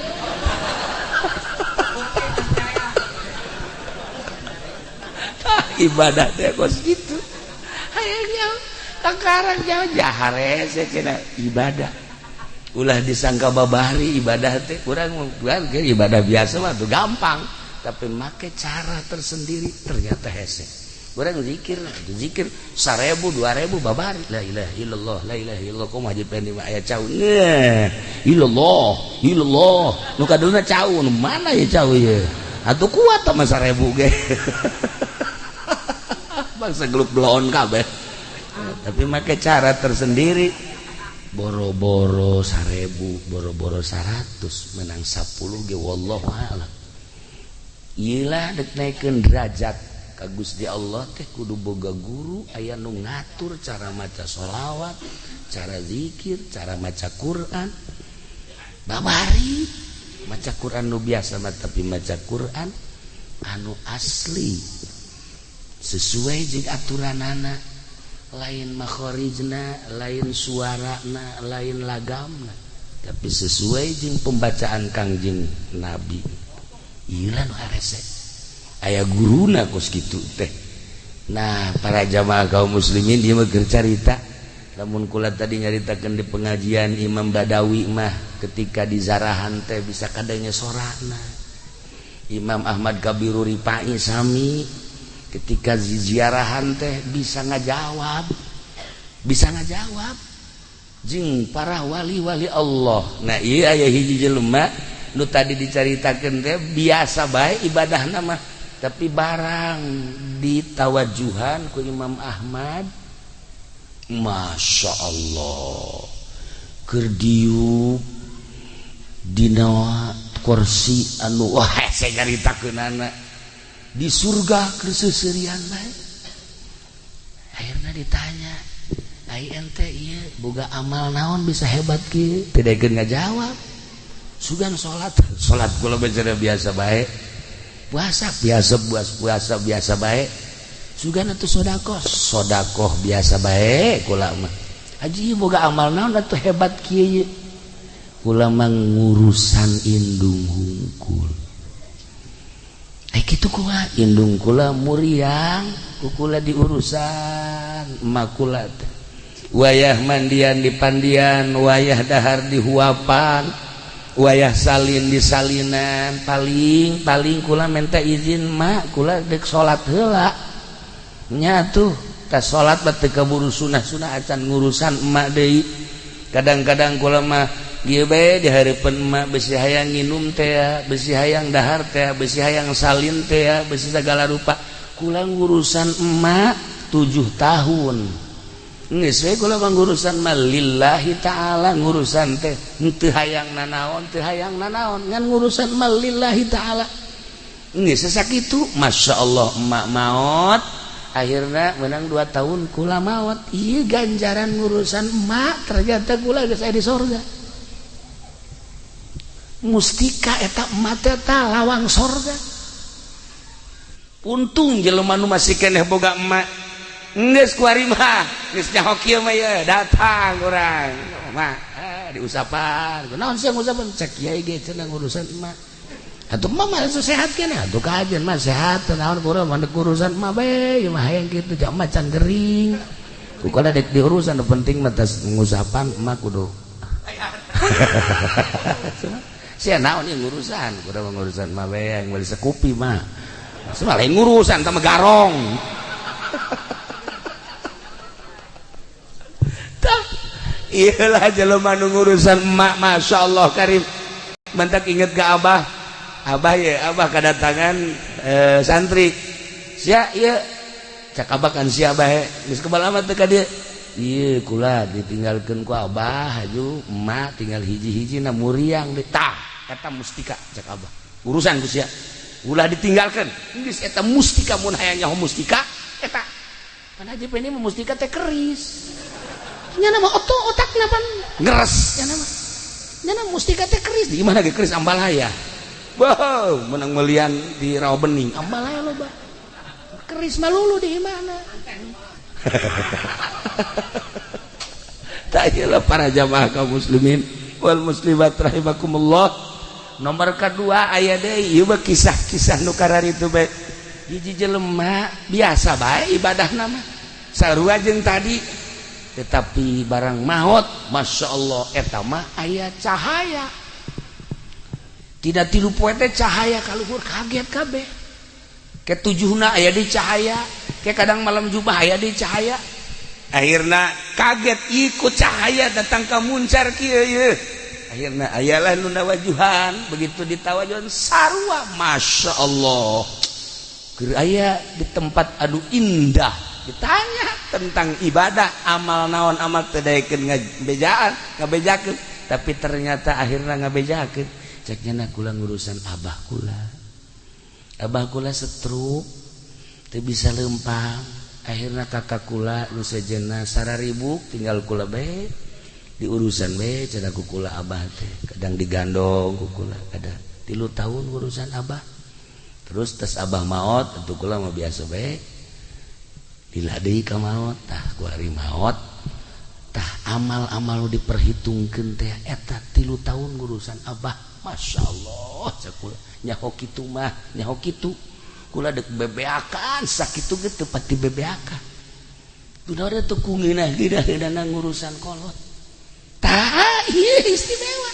Ibadah teh kos kitu. Hayang jauh, kakarang jauh jahare cenah ibadah. Ulah disangka babari ibadah teh urang ibadah biasa mah tuh gampang, tapi make cara tersendiri ternyata hese. Urang zikir, zikir 1000 2000 babari la ilaha illallah la ilaha illallah kumaha Haji Pendi mah aya cau. Nah, illallah illallah nu kadulna cau nu mana ya cau ieu? Atuh kuat mah 1000 ge. Bangsa gelup bloon kabeh. Tapi make cara tersendiri. Boro-boro 1000, boro-boro 100, menang 10 ge wallahu a'lam. Ieu lah dek naikeun derajat ka Gusti Allah teh kudu boga guru aya nu ngatur cara maca sholawat, cara zikir, cara maca Quran. Babari maca Quran nu biasa mah tapi maca Quran anu asli sesuai jeung aturanana, lain makhorijna, lain suarana, lain lagamna, tapi sesuai jeung pembacaan Kangjeng Nabi. Ieu lah nu harese. Aya guruna kos kitu teh. Nah, para jamaah kaum muslimin ieu mah keur carita. Lamun kula tadi nyaritakeun di pengajian Imam Badawi mah ketika di zarahan teh bisa kadangnya sorana. Imam Ahmad Kabiru Ripai sami ketika ziarahan teh bisa ngajawab jeung para wali-wali Allah. Nah ieu aya hiji jelema nu tadi dicaritakeun teh biasa bae ibadahna mah, tapi barang ditawajuhan ku Imam Ahmad, Masya Allah, keur diuk dina kursi anu wah hese nyaritakeunana di surga keur seuseurian bae. Akhirna ditanya, ai ente ieu boga amal naon bisa hebat kieu? Teu daekeun ngajawab. Sugan salat, salat kula bicara biasa bae. Puasa biasa, puasa biasa bae. Sugan atuh sedekah, sedekah biasa bae kula mah. Haji boga amal naon atuh hebat kieu? Kula mah ngurusan indung hungkul. Kitu kumaha indung kula muriang ku kula diurusan emak kula teh. Wayah mandian di pandian, wayah dahar di huapan, wayah salin di salinan, paling paling kula minta izin mak kula dek salat heula. Nya tuh tas salat mah teu kaburu sunah-sunah acan ngurusan emak deui. Kadang-kadang kula mah ieu bae di hareupeun emak besi hayang nginum teh, besi hayang dahar teh, besi hayang salin teh, besi segala rupa. Kula ngurusan emak 7 tahun. Geus we kula mah ngurusan mah lillahi ta'ala, ngurusan teh henteu hayang nanaon, teu hayang nanaon, ngan ngurusan mah lillahi ta'ala. Geus sakitu, Masya Allah emak maot, akhirna menang 2 tahun kula maot. Ieu ganjaran ngurusan emak ternyata kula geus aya di sorga. Mustika eta emak teh lawang sorga. Untung jelema nu masih keneh boga emak. Geus kuari mah, geus nyaho kieu mah ye, datang urang. Mah, diusapan. Naon sih ngusapan? Cek kiai ge cenah ngurusan emak. Atuh emak mah sehat keneh, atuh kajen mah sehat, naon kurang mah urusan emak bae, ieu mah hayang kitu jam mah can gering. Ku kana dek diurusan nu penting mah tas ngusapan emak kudu. Sia naon ieu ngurusan, kudu ngurusan emak bae yang meuli sekupi mah. Semua lain ngurusan tah garong. Iyalah jelema nu ngurusan emak, Masya Allah karim. Mantak inget ke abah, abah ya abah kedatangan santri. Sia ieu cak abah kan sia bae geus kebal amat teh ka dieu. Ieu kula ditinggalkeun ku abah haju emak tinggal hiji-hiji na muriang deui tah eta mustika cak abah. Urusan ku sia. Ulah ditinggalkeun. Geus eta mustika mun hayang nyaho mustika eta. Pan haji ini mah mustika teh keris. Nya nama oto otakna pan ngeres nya nama. Nya nama mustika teh keris di mana ge keris ambalaya. Wow, menang melian di Rawa Bening ambalaya loba. Keris mah lulu di mana. Tak iyalah para jamaah kaum muslimin wal muslimat rahimakumullah. Nomor kedua aya deui ieu mah kisah-kisah nu kararitu bae. Hiji jelema biasa bae ibadahna mah. Sarua jeung tadi, tetapi barang maot Masya Allah eta mah aya cahaya. Tidak tilu poe teh cahaya kaluhur kaget kabeh. Ketujuhna aya di cahaya, ke kadang malam jubah aya di cahaya. Akhirna kaget ikut cahaya datang ka muncar kieu ieu. Akhirna ayalah nu nawajuhan, begitu ditawajuhan sarua Masya Allah. Keur aya di tempat anu indah, ditanya tentang ibadah, amal naon amal teu daekeun ngabejaan, ngabejakeun, tapi ternyata akhirna ngabejakeun. Cek nya kula ngurusan abah kula. Abah kula setruk, teu bisa lempang. Akhirna kakak kula nu sejenna sararibuk tinggal kula bae diurusan bae cenah ku kula abah teh. Kadang digandong ku kula, ada 3 tahun urusan abah. Terus tes abah maot atuh kula mah biasa bae. Lila deui ka maot, tah ku ari maot tah amal-amal nu diperhitungkeun teh eta 3 tahun urusan abah. Masya Allah cek kula nyaho kitu mah nyaho kitu kula dek bebeakan sakitu ge teu pati bebeakan. Kunaon teu ku ngeunah-ngeunah ngurusan kolot. Tah ieu istimewa.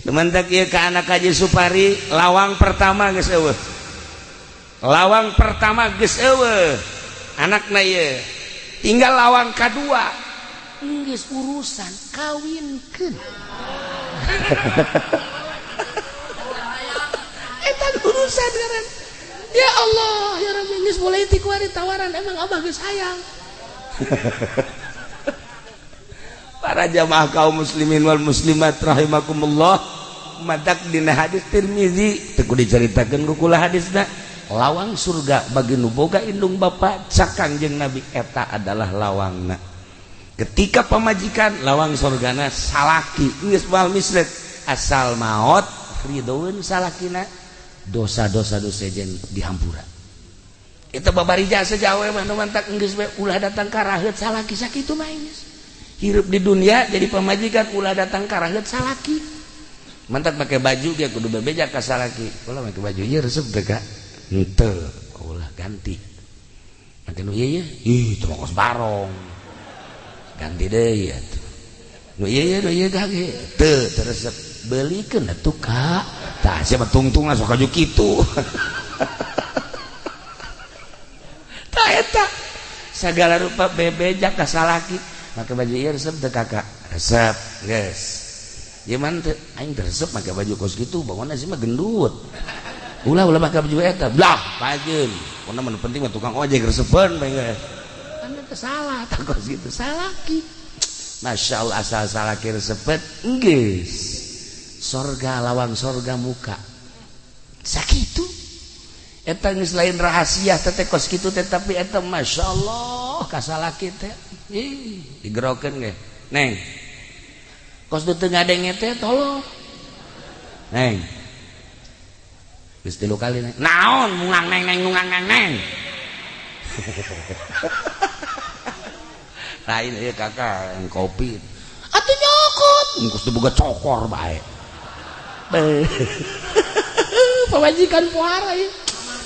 Demantak ieu ka anak Haji Supari lawang pertama geus eueuh. Lawang pertama geus eueuh. Anakna ieu tinggal lawang kadua. Geus urusan kawinkeun. Eta urusan ngaran. Ya Allah, ya Rabbi, geus mulai ti kuari tawaran emang abah geus hayang. Para jamaah kaum muslimin wal muslimat rahimakumullah, matak dina hadis Tirmizi teu kudu dicaritakeun ku kula hadisna. Lawang surga bagi nu boga indung bapa cak Kangjeng Nabi eta adalah lawangna. Ketika pamajikan lawang surgana salaki geus moal mislet asal maot ridhoeun salakina dosa-dosa dosa jen dihampura. Eta babari jasa jawe mah nu mantak geus we ulah datang ka raheut salaki sakitu mah geus. Hirup di dunia jadi pamajikan ulah datang ka raheut salaki. Mantak make baju ge kudu bebeja ka salaki. Ulah make baju ieu resep teh ka. Henteu, ulah ganti. Make nu ieu ye, ih teu kos barong. Ganti deui atuh. Nu ieu ye, nu ieu gage. Teu, teu resep. Belikeun atuh Kak. Tah sia mah tungtungna sok aju kitu. Tah eta sagala rupa bebeja ka salaki. Make baju ieu resep teu Kakak? Resep, geus. Ieu mah teu, aing teu resep make baju kos kitu, bangunna sih mah gendut. Ulah ulah make baju eta. Blah, pajeun. Pokona mah nu penting mah tukang ojek resepeun bae geus. Kan eta salah tah kos kitu, salaki. Masya Allah asal salaki resepet geus. Sorga lawang sorga muka. Sakitu. Eta geus lain rahasia teh kos kitu teh, tapi eta Masya Allah ka salaki teh. Ih, digerokeun ge. Neng. Kos du teu ngadenge teh tolong. Neng. Geus 3 kali neng. Naon mungang neng neng mungang neng neng. Lain ieu kakak kopi. Atuh nyokot. Geus diboga cokor bae. Pamajikan puara ieu.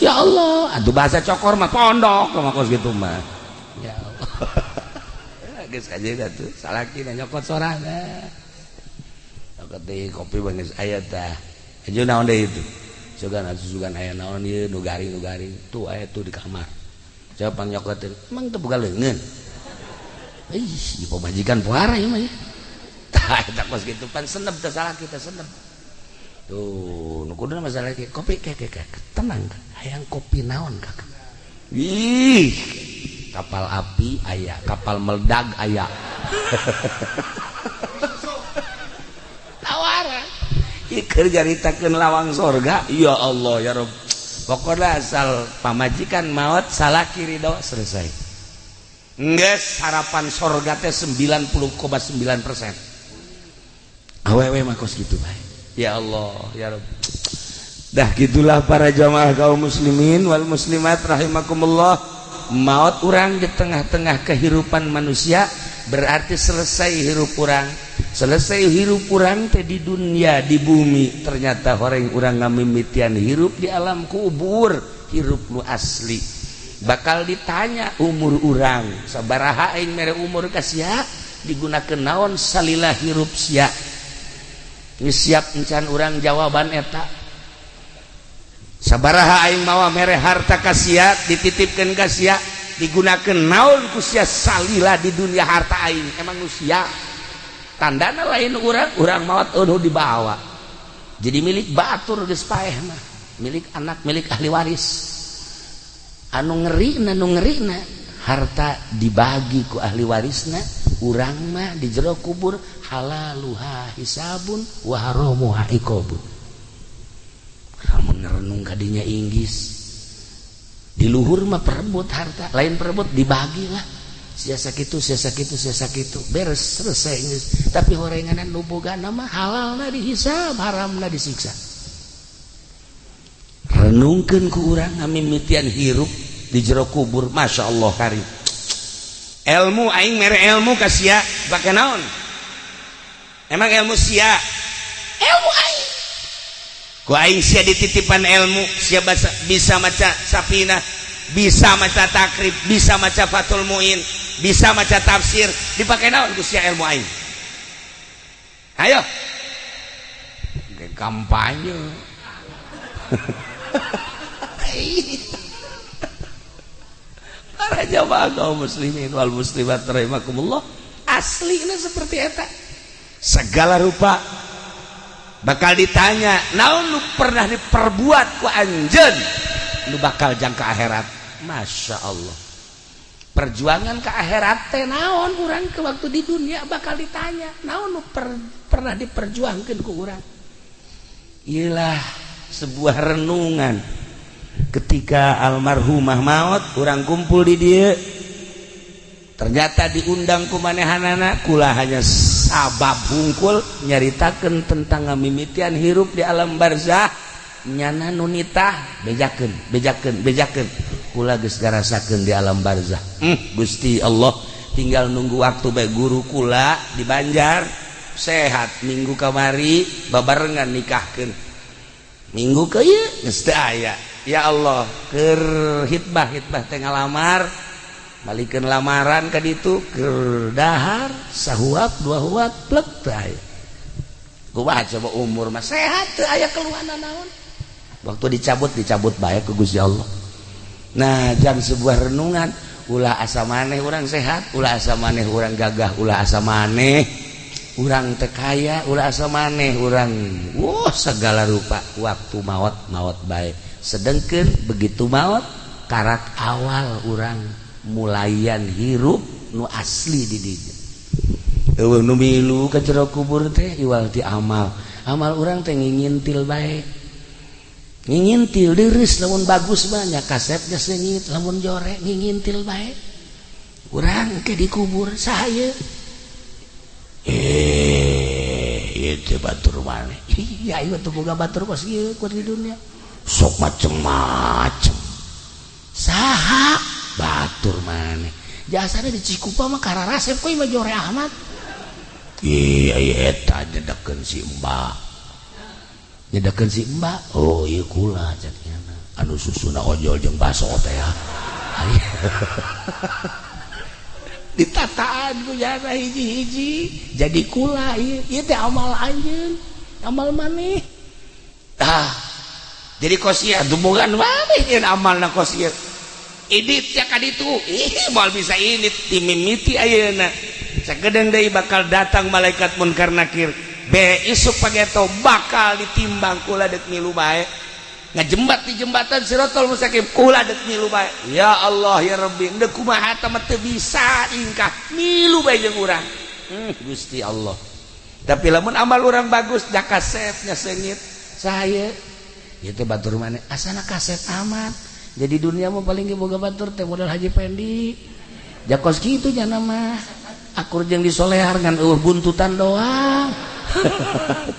Ya Allah, atuh bahasa cokor mah pondok mah kos kitu mah. Ya Allah. Geus kajeun atuh salakina nyokot sorangan. Nyokot deui kopi mah geus aya tah. Aju naon deui itu? Sugan atuh sugan aya naon ieu nu garing tuh aya tuh di kamar. Coba nyokotin, emang teu boga leungeun. Ih, ieu pamajikan puara ieu mah ya. Tah eta kos kitu pan senep teh salaki teh senep. Tuh, nu kuduna masalah kopi ke tenang hayang kopi naon kakak. Ih, kapal api aya, kapal meledag aya. Tawaran. Ieu keur nyaritakeun lawang sorga, ya Allah ya Rabb. Pokoknya asal pamajikan maot salaki ridho selesai. Geus harapan sorga teh 90,9%. Awewe mah kos kitu bae. Ya Allah ya Rabb. Dah gitulah para jamaah kaum muslimin wal muslimat rahimakumullah. Maut urang di tengah-tengah kehidupan manusia berarti selesai hirup urang. Selesai hirup urang teh di dunia, di bumi. Ternyata horeng urang ngamimitian hirup di alam kubur, hirup nu asli. Bakal ditanya umur urang, sabaraha aing mere umur ka sia, digunakeun naon salila hirup sia. Geus siap encan urang jawaban eta. Sabaraha aing mawa mere harta ka sia, dititipkeun ka sia, digunakeun naon ku sia salila di dunia harta aing. Emang nu sia tandana lain urang, urang maot eueuh dibawa. Jadi milik batur geus paeh mah, milik anak, milik ahli waris. Anu ngerina, nu ngerina harta dibagi ku ahli warisna, urang mah di jero kubur halaluha hisabun wa haramuha iqabun. Lamun ngerenung kadinya inggis di luhur mah perebut harta, lain perebut dibagilah. Sia sakitu, sia sakitu, sia sakitu, beres selesai geus. Tapi horenganan nu bogana mah halalna dihisab, haramna disiksa. Renungkeun ku urang ngamimitian hirup di jero kubur, Masya Allah karim. Ilmu aing mere ilmu ka sia bake naon? Emang ilmu sia? Ilmu aing. Ku aing sia dititipan ilmu, sia bisa maca Safinah, bisa maca Takrib, bisa maca Fathul Muin, bisa maca tafsir, dipake naon ku sia ilmu aing? Ayo. Kampanye. Para jamaah kaum muslimin wal muslimat rahimakumullah, aslinya seperti eta. Segala rupa bakal ditanya, naon lu pernah diperbuat ku anjeun, lu bakal jangka akhirat. Masya Allah. Perjuangan ke akhirat teh naon urang ke waktu di dunia bakal ditanya, naon lu pernah diperjuangkeun ku urang. Iyalah sebuah renungan. Ketika almarhumah maut, urang kumpul di dieu, ternyata diundang ku manehanana, kula hanya sabab hungkul nyaritakeun tentang ngamimitian hirup di alam barzah, nyana nu nitah bejakeun bejakeun bejakeun, kula geus ngarasakeun di alam barzah. Gusti Allah, tinggal nunggu waktu bae. Guru kula di Banjar sehat minggu kamari babarengan nikahkeun, minggu ke ieu geus teu aya. Ya Allah, keur hitbah hitbah teh ngalamar, balikeun lamaran ka ditu, keur dahar sahuap dua huap plek teu aya. Kumaha coba, umur mah sehat, teu aya keluhan naon. Waktu dicabut, dicabut bae ku Gusti Allah. Nah, jam sebuah renungan, ulah asa maneh urang sehat, ulah asa maneh urang gagah, ulah asa maneh urang teu kaya, ulah asa maneh urang wah segala rupa. Waktu maot, maot bae. Sedengkeun begitu maot, karak awal urang mulayan hirup nu asli di dinya. Euweuh nu milu ka jero kubur teh iwal ti amal. Amal urang teh ngingintil bae, ngingintil deres. Lamun bagus banyak kasepnya seungit, lamun jore ngingintil bae. Urang ke dikubur saya, eh, itu batur maneh. Iya, ieu teu boga batur kos ieu keur di dunia sok macem-macem. Saha batur maneh? Jasana di Cikupa mah kararasep kok mah jore amat. Iya iya, eta nyedekeun si Mbak, nyedekeun si Mbak. Oh iya, kula cek anu susuna ojol jeung baso teh ya. Ditataan ku jana hiji-hiji jadi kula. Ieu ieu teh amal anjeun, amal maneh. Ah, jadi kos ieu dumungan maneh nyeun amalna kos ieu idit ya ka ditu. Ih, moal bisa ini timimiti ayeuna. Sakedeung deui bakal datang malaikat Munkar Nakir be isuk pageto, bakal ditimbang. Kula dek milu bae ngajembat di jembatan Sirotol Mustaqim, kula dek milu bae. Ya Allah ya Rabbi, ndek kumaha tah, teu bisa ingkah, milu bae jeung urang. Gusti Allah. Tapi lamun amal urang bagus, da kasepnya seungit. Saya itu batur maneh asana kasep amat. Jadi dunia mah paling ge boga batur teh modal Haji Pendi jakos kitu nya mah, akur jeung disolehar ngan eueuh buntutan doang.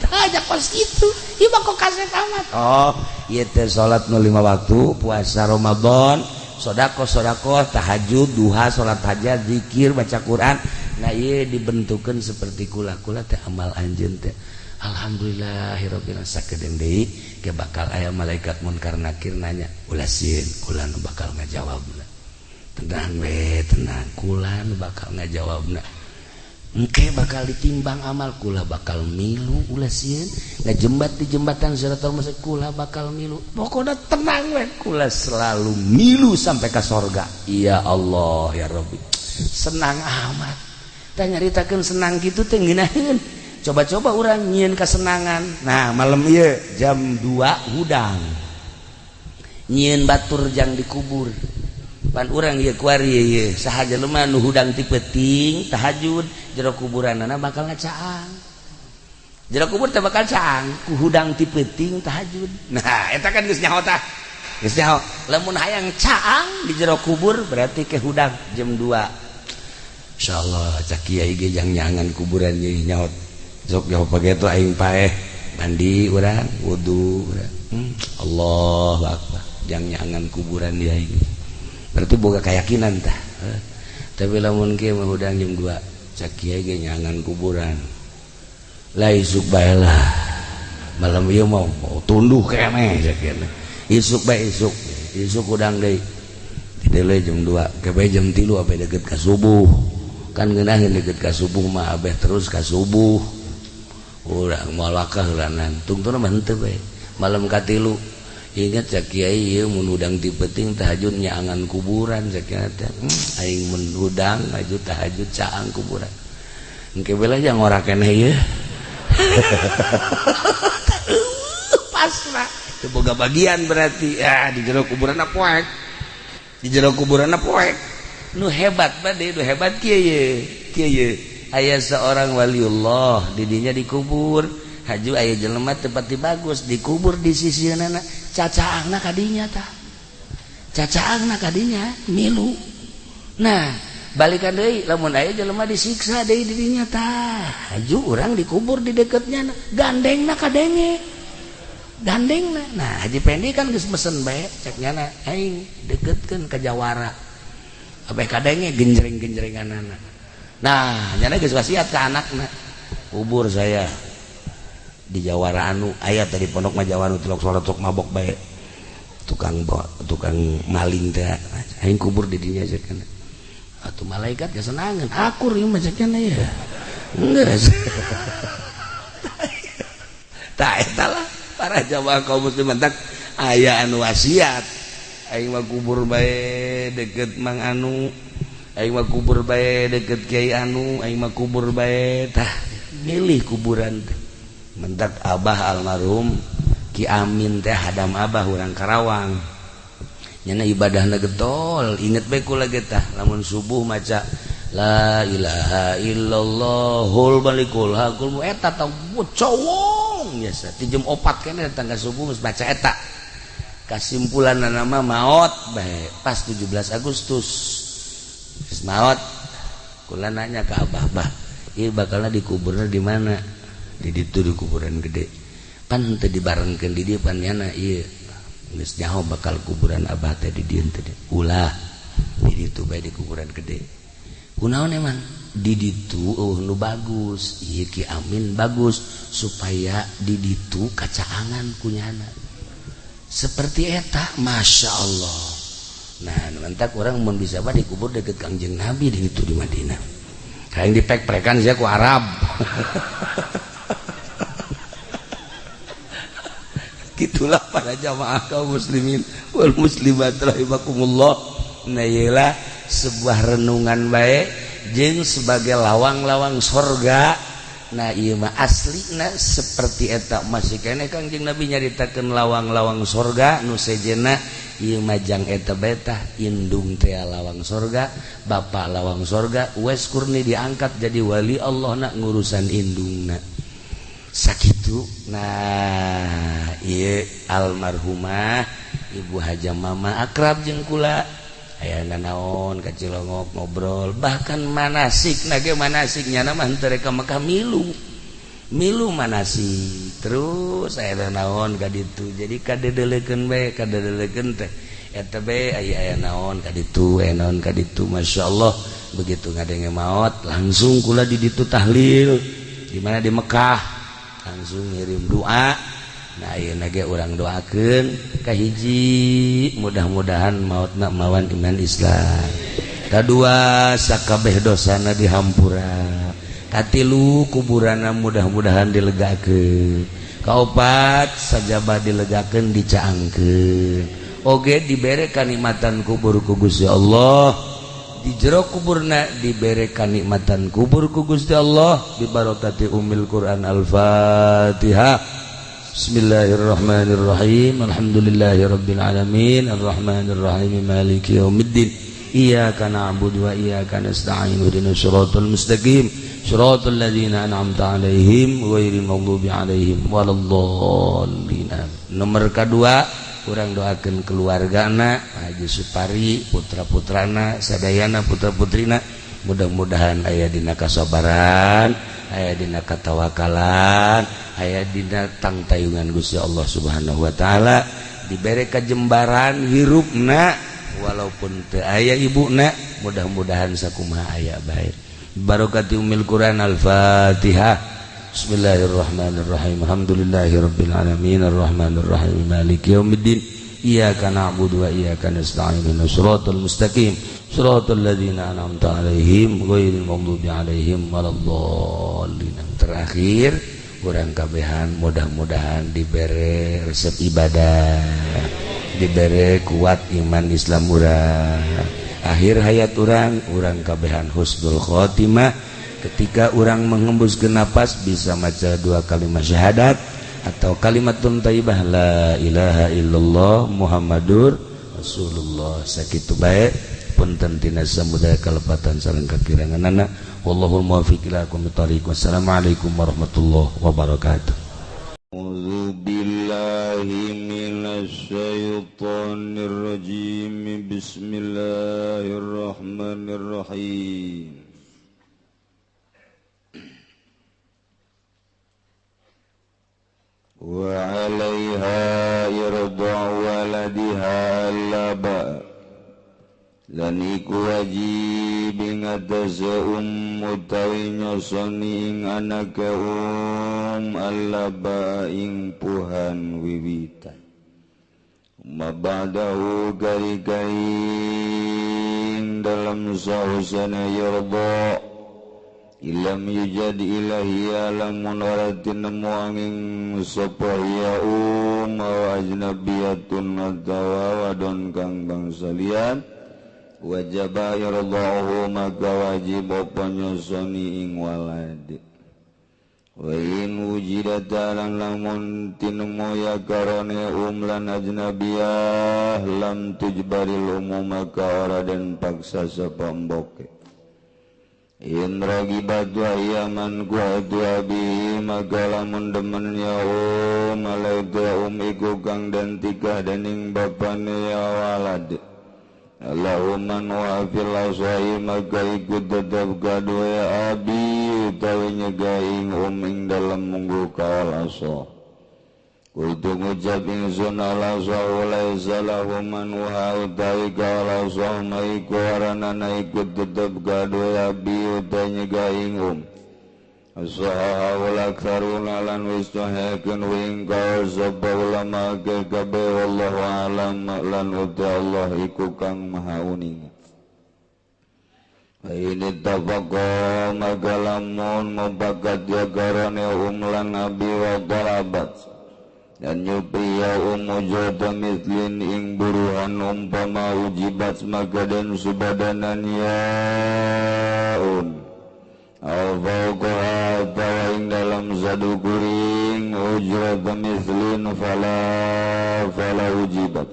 Tah, jakos kitu ieu mah, kok kasep amat. Oh, ieu teh salat nu lima waktu, puasa Ramadan, sedekah, sedekah, tahajud, duha, salat hajat, zikir, baca Quran. Nah, ieu dibentukeun seperti kula-kula teh amal anjeun teh. Alhamdulillahirabbil alamin. Sakedeung deui ke bakal aya malaikat Munkar Nakir nanya. Ulah sieun, kula nu bakal ngajawabna. Tenang we, tenang, kula nu bakal ngajawabna. Engke bakal ditimbang amal, kula bakal milu. Ulah sieun, ngajembat di jembatan Siratal Mustaqim, kula bakal milu. Pokoknya tenang we, kula selalu milu sampai ke sorga. Ya Allah ya Rabbi, senang amat. Tah, nyaritakeun senang gitu teh ngeunaheun. Coba-coba urang nyieun kesenangan. Nah, malam ieu jam 2 hudang nyieun batur jang dikubur. Pan urang ieu kuari ieu saha jelema nu hudang ti peuting tahajud, jero kuburanana bakal ngacaang. Jero kubur teh bakal caang ku hudang ti peuting tahajud. Nah, eta kan geus nyaho tah, geus nyaho. Lamun hayang caang di jero kubur berarti ke hudang jam 2. Insyaallah cak kiai ge jang nyangan kuburan ye nyaho. Sok jauh pageto aing paeh, mandi urang, wudu urang. Allahu akbar, jang nyangan kuburan dia ini berarti boga keyakinan tah. Tapi lamun kieu mah hudang jam 2, cak kiai ge nyangan kuburan lah, isuk bae lah. Malam ieu mau mau tunduh keneh cak kieu. Isuk bae, isuk isuk hudang deui. Tidele jam 2 ke bae jam 3 abeh deket ka subuh. Kan ngeunaheun deket ka subuh mah, abeh terus ka subuh urang moal wakah heulanan tungtuna mah henteu bae. Malam katilu ingat, cak kiai ieu mun hudang ti peuting tahajud nyaangan kuburan. Cak kiai teh, aing mun hudang maju tahajud caang kuburan, engke bela jang ora keneh ieu. Pasrah teu boga bagian berarti ya di jero kuburan poek, di jero kuburan poek. Nu hebat bade, nu hebat kieu ye, kieu ye. Aya seorang waliullah, didinya dikubur. Haju aya jelema teu pati bagus dikubur di sisieunana, cacaangna kadinya tah, cacaangna kadinya milu. Nah, balikan deui, lamun aya jelema disiksa deui didinya tah, haju urang dikubur di deketnya, gandengna kadenge, gandengna. Nah, Haji Pendi kan geus mesen bae, cek nyana aing deketkeun ka jawara abeh kadenge genjreng-genjrenganana. Nah, nyana geus wasiat ka anakna, kubur saya di jawara anu aya tadi pondok mah, jawara tilok salat sok mabok bae. Tukang tukang maling teh aing kubur di dinya cek atuh malaikat kesenangan akur ieu mah cek ya. Geus. Tah eta lah para jamaah kaum muslimin tak aya anu wasiat aing mah kubur bae deket Mang Anu, aing mah kubur bae deket Kiai Anu, aing mah kubur bae tah milih kuburan teh. Mentak abah almarhum Ki Amin teh hadam abah urang Karawang. Nyana ibadahna getol, inget bae kula ge tah lamun subuh maca la ilaha illallahul malikul hakul eta tah cowong biasa ti jam 4 keneh datang ka subuh geus maca eta. Kasimpulan nama maot bae pas 17 Agustus. Geus maot kula nanya ka abah, "Bah, ieu bakalna dikuburna di mana?" Di ditu di kuburan gede. Pan teu dibarengkeun di dieu pan nyana ieu. Geus nyaho bakal kuburan abah teh di dieu teh. Ulah di ditu bae di kuburan gede. Kunaon emang? Di ditu eueuh nu bagus, ieu Ki Amin bagus supaya di ditu kacaangan ku nyana. Seperti eta, Masya Allah. Nah, mantak orang mun bisa mah dikubur deket Kangjeng Nabi di ditu di Madinah. Kayak dipek-prekan sia ku Arab. Gitulah para jamaah kaum muslimin wal muslimat rahimakumullah. Nah, iyalah sebuah renungan baik jeung sebagai lawang-lawang sorga. Nah, ieu mah aslina seperti eta masih keneh Kangjeng Nabi nyaritakeun lawang-lawang sorga nu sejenna ieu mah jang eta bae tah indung teh lawang sorga, bapak lawang sorga, Uwais Qurni diangkat jadi wali Allah na ngurusan indungna. Sakitu. Nah, ieu almarhumah Ibu Haja Mama akrab jeung kula. Aya nanaon ka Cilongok ngobrol, bahkan manasik nage manasik nyana mah henteu rek ka Mekah milu. Milu manasik terus aya naon ka ditu. Jadi kadedelekeun bae, kadedelekeun teh eta bae aya aya naon ka ditu, aya naon ka ditu. Masyaallah, begitu ngadenge maot langsung kula di ditu tahlil. Di mana di Mekah langsung ngirim doa. Nah, ayeuna ge urang doakeun kahiji mudah-mudahan mautna mawan iman Islam. Kadua sakabeh dosana dihampura. Katilu kuburanna mudah-mudahan dilegakeun. Kaopat sajaba dilegakeun dicaangkeun. Oge dibere kanikmatan kubur ku Gusti Allah. Di jero kuburna dibere kanikmatan kubur ku Gusti Allah bibarakati Ummil Quran. Al-Fatihah. Bismillahirrahmanirrahim. Alhamdulillahirabbil alamin arrahmanirrahim maliki yaumiddin. Iyyaka na'budu wa iyyaka nasta'in ihdinas siratal mustaqim siratal ladzina an'amta 'alaihim ghairil maghdubi 'alaihim waladdallin. Nomor kedua urang doakeun keluargana Haji Supari, putra-putrana, sadayana putra-putrina mudah-mudahan aya dina kasabaran, aya dina katawakalan, aya dina tangtayungan Gusti Allah Subhanahu wa taala, dibere kajembaran hirupna walaupun teu aya ibuna, mudah-mudahan sakumaha aya bae. Barakati Ummil Quran. Al-Fatihah. Bismillahirrahmanirrahim. Alhamdulillahirabbil alamin arrahmanirrahim maliki yaumiddin. Iyyaka na'budu wa iyyaka nasta'in ihdinas siratal mustaqim siratal ladzina an'amta 'alaihim ghairil maghdubi 'alaihim waladdallin. Terakhir urang kabehan mudah-mudahan dibere resep ibadah, dibere kuat iman Islam urang. Akhir hayat urang, urang kabehan husnul khotimah. Ketika urang menghembuskeun napas bisa maca dua kalimat syahadat atau kalimat thayyibah la ilaha illallah Muhammadur Rasulullah. Sakitu bae punten tina samudaya kalepatan sareng kakiranganana. Wallahul muwaffiq ila aqwamit thariq. Wassalamualaikum warahmatullahi wabarakatuh. A'udzu billahi minasyaitonir rajim. Bismillahirrahmanirrahim. Wa 'alaiha irda waladiha laba lan iku wajib ing atase utawi nyosoni ing anake allaba ing puhan wiwitan. Mabadahu kari-karing dalam sahusana yarda ilam yujad ilahiya lamun ora tinemu angin sapa ya wa ajnabiyatun atawa wadon kang bangsa liyan wajaba yardahu maka wajib apa nyusoni ing walad. Wa in wujidat lan lamun tinemu ya karone lan ajnabiyah lam tujbaril umum maka ora den paksa sapa mboke. In ragibat wa yaman kuatu abi maka lamun demen ya malaika iku kang den tikah dening bapane ya walad. Allahumma wa fil asai maka ikut tetap kadua abi utawi nyegaing ing dalem munggu kaol asa. Kutu ngucap ingsun ala laisa lahu man wa utawi kaol asa maiku aranana ikut tetap kadua abi utawi nyegaing Asaha wal aktharuna lan wis tahakeun wing kaul sapa ulama kabeh wallahu alam lan uta Allah iku kang maha uning. Ini tafaqa maka lamun mubakat ya karane lan abi wa talabat dan nyupi ya umujata mislin ing buruhan umpama ujibat maka dan subadanan ya al-fawqaha tawa ing dalam sadu kuring ujrat mislin fala ujibat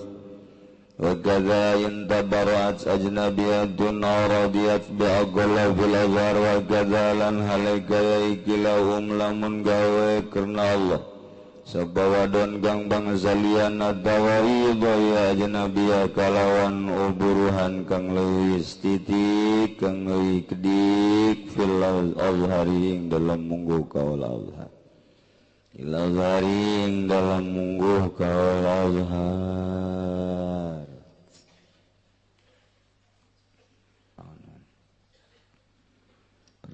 wa kadza in tabara'at ajnabiyatun aw radiyat bi aqalla fil azhar wa kadza lan halika ya ikilahum lamun gawe karena Allah sapa wadon kang bangsa liyan atawa ya ajnabiyah kalawan uburuhan kang leuwih titik kang leuwih kedik fil azhari ing dalam mungguh kaul azhar il azhari ing dalam mungguh kaul azhar.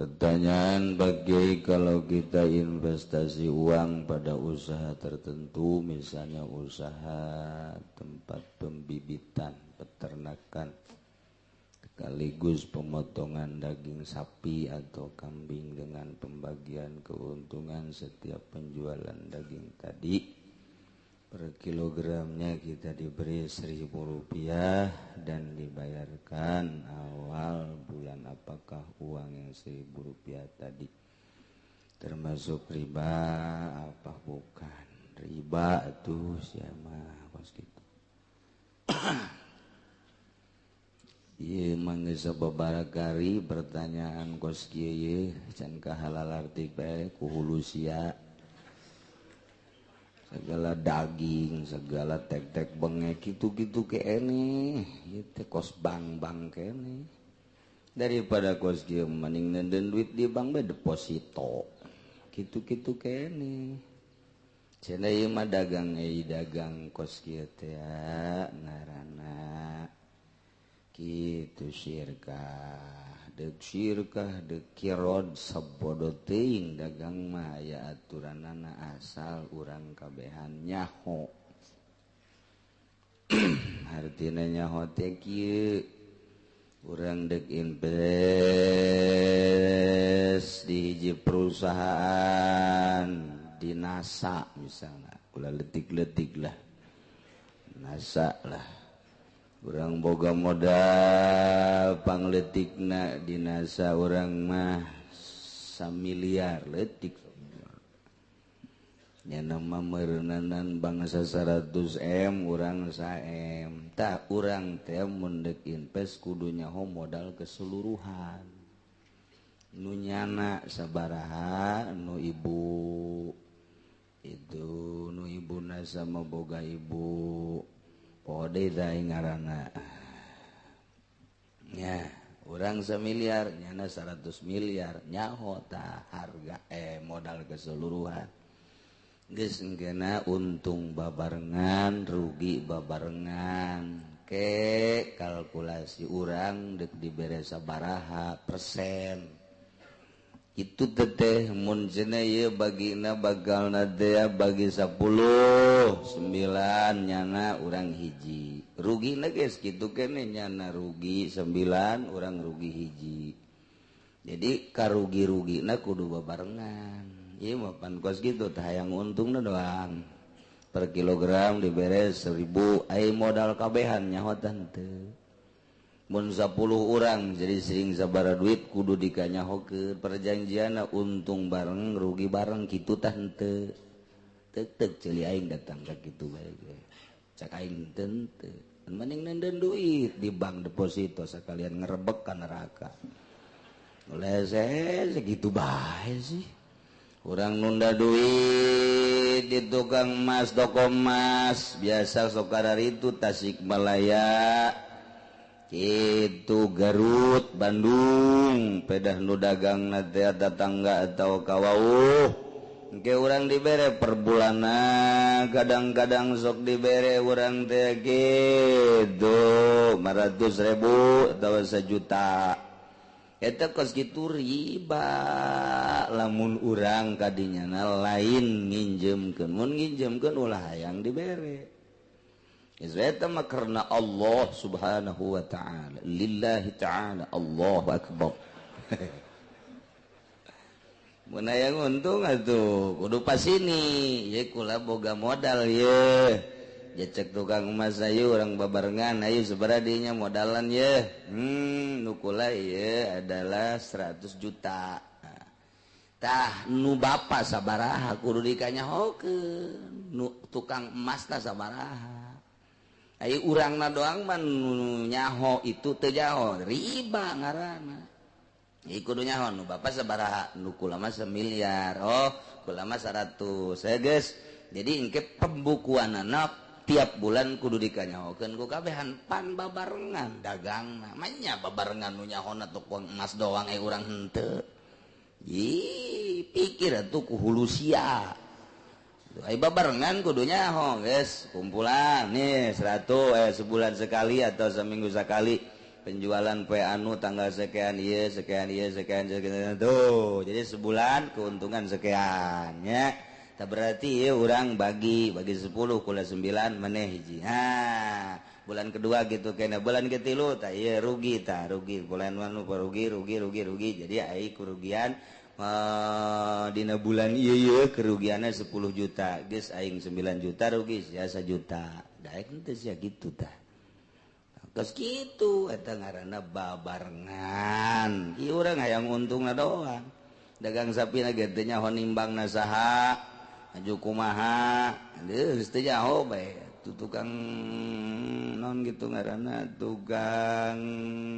Pertanyaan bagi kalau kita investasi uang pada usaha tertentu, misalnya usaha tempat pembibitan, peternakan, sekaligus pemotongan daging sapi atau kambing dengan pembagian keuntungan setiap penjualan daging tadi, per kilogramnya kita diberi Rp1.000 dan dibayarkan awal bulan. Apakah uang yang Rp1.000 tadi termasuk riba apa bukan? Riba tuh siapa kos gitu. Ieu mah geus sababarakari pertanyaan kos kieu ye can kahalal arti bae ku hulu sia. Segala daging, segala tek-tek bengek gitu-gitu kene, ieu teh kos bang-bang kene. Daripada kos kieu mending nenden duit di bank bae deposito. Gitu-gitu kene. Cenah ieu mah dagang euy dagang kos kieu teh ngaranna kitu syirkah. Deuk syirkah deuk kirod sabodo teuing dagang mah aya aturanana asal urang kabehan nyaho. Artina nyaho teh kieu urang deuk invest di hiji perusahaan di NASA misalnya, ulah letik-letik lah NASA lah. Urang boga modal pangletikna di NASA urang mah samiliar letik nya nama meureunnanan bangsa 100 M urang 1 M tah urang teh mun deuk invest kudu nyaho modal keseluruhan nu nyana sabaraha nu ibu itu nu ibuna sama boga ibu pode tah ngaranna nya urang samiliar nyana 100 miliar nyaho tah harga modal keseluruhan geus engkeuna untung babarengan rugi babarengan ke kalkulasi urang deuk dibere sabaraha persen Itu teteh mun cenah ieu bagina bagalna teh bagi 10 9 nyana urang hiji. Rugina geus kitu keneh nyana rugi 9 urang rugi hiji. Jadi karugi-rugina kudu babarengan. Ieu mah pan kos kitu tah hayang untungna doang. Per kilogram dibere 1000 ai modal kabehan nyahotan teu. Mun 10 orang jadi sering sabara duit kudu dikanyahokeun perjanjianna untung bareng rugi bareng kitu tah henteu. Tek-tek ceuli aing datang ka kitu bae ge. Cak aing teu henteu. Mending nenden duit di bank deposito sakalian ngerebek ka neraka. Lese segitu bae sih. Urang nunda duit di tukang emas toko emas biasa sok kararitu Tasikmalaya itu Garut Bandung pedah nu dagang na teh tetangga atau kawauh engke urang dibere per bulanna kadang-kadang sok dibere urang teh kitu 500.000 atau 1 juta eta kos kitu riba lamun urang kadinyana lain nginjemkeun mun nginjemkeun ulah hayang dibere. Eta mah karena Allah Subhanahu wa ta'ala, lillahi ta'ala, Allahu akbar. Mun hayang untung atuh kudu pasini, ye kula boga modal ye. Jecek tukang emas ayu urang babarengan ayu sabaraha dinya modalan ye. Nu kula ye adalah 100 juta. Tah nu bapa sabaraha kudu dikanyahokeun, nu tukang emasna sabaraha. Ai urangna doang mah nu nyaho itu teu nyaho riba ngaranna. Ieu kudu nyaho nu bapa sabaraha nu kula mah 1 miliar. Oh, kula mah 100. Ya geus. Jadi engke pembukuanana tiap bulan kudu dikanyahokeun ku kabehan pan babarengan dagangna. Manya babarengan nu nyahona tukang emas doang ai urang henteu. Ih, pikir atuh ku hulusia. Ai babarengan kudu nyaho geus kumpulan nih 100 sebulan sekali atau seminggu sekali penjualan poe anu tanggal sekian ieu sekian ieu sekian sekian tuh jadi sebulan keuntungan sekian nya tah berarti ieu urang bagi bagi 10 kula 9 maneh hiji. Ha bulan kedua gitu kena bulan ketilu tah ieu rugi tah rugi bulan anu rugi rugi rugi rugi jadi ai kerugian dina bulan ieu kerugiannya 10 juta geus aing 9 juta rugi sia 1 juta daek henteu sia kitu tah geus kitu eta ngaranna babarengan ieu urang hayang untungna doang dagang sapina ge teu nyaho nimbangna saha aju kumaha geus teu nyaho bae tu tukang non gitu ngaranna tukang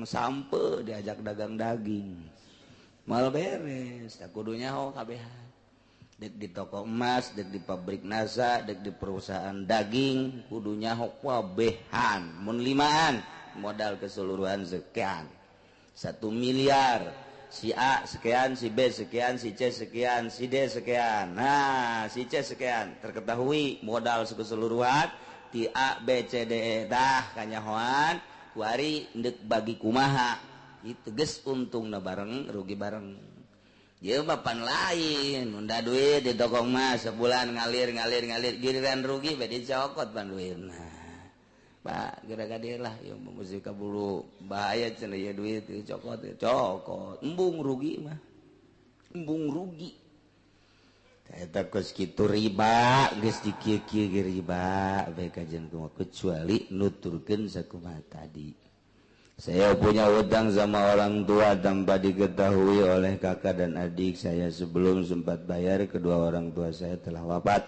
sampe diajak dagang daging mal beres tak kudu nyaho kabehan dek di toko emas dek di pabrik nasa dek di perusahaan daging kudu nyaho kabehan mun limaan modal keseluruhan sekian 1 miliar si A sekian si B sekian si C sekian si D sekian nah si C sekian terketahui modal keseluruhan ti A B C D E dah kanyahoan kuari ndek bagi kumaha itu geus untungna bareng rugi bareng. Ieu mah pan lain nunda duit di toko emas sebulan ngalir ngalir ngalir giliran rugi bae dicokot pan duitna. Pak geura gadir lah ieu mah kaburu bahaya cenah ieu duit dicokot cokot embung rugi mah. Embung rugi. Eta geus kitu riba geus dikieu-kieu ge riba bae kajian kumaha kecuali nuturkeun sakumaha tadi. Saya punya hutang sama orang tua tanpa diketahui oleh kakak dan adik saya. Sebelum sempat bayar, kedua orang tua saya telah wafat.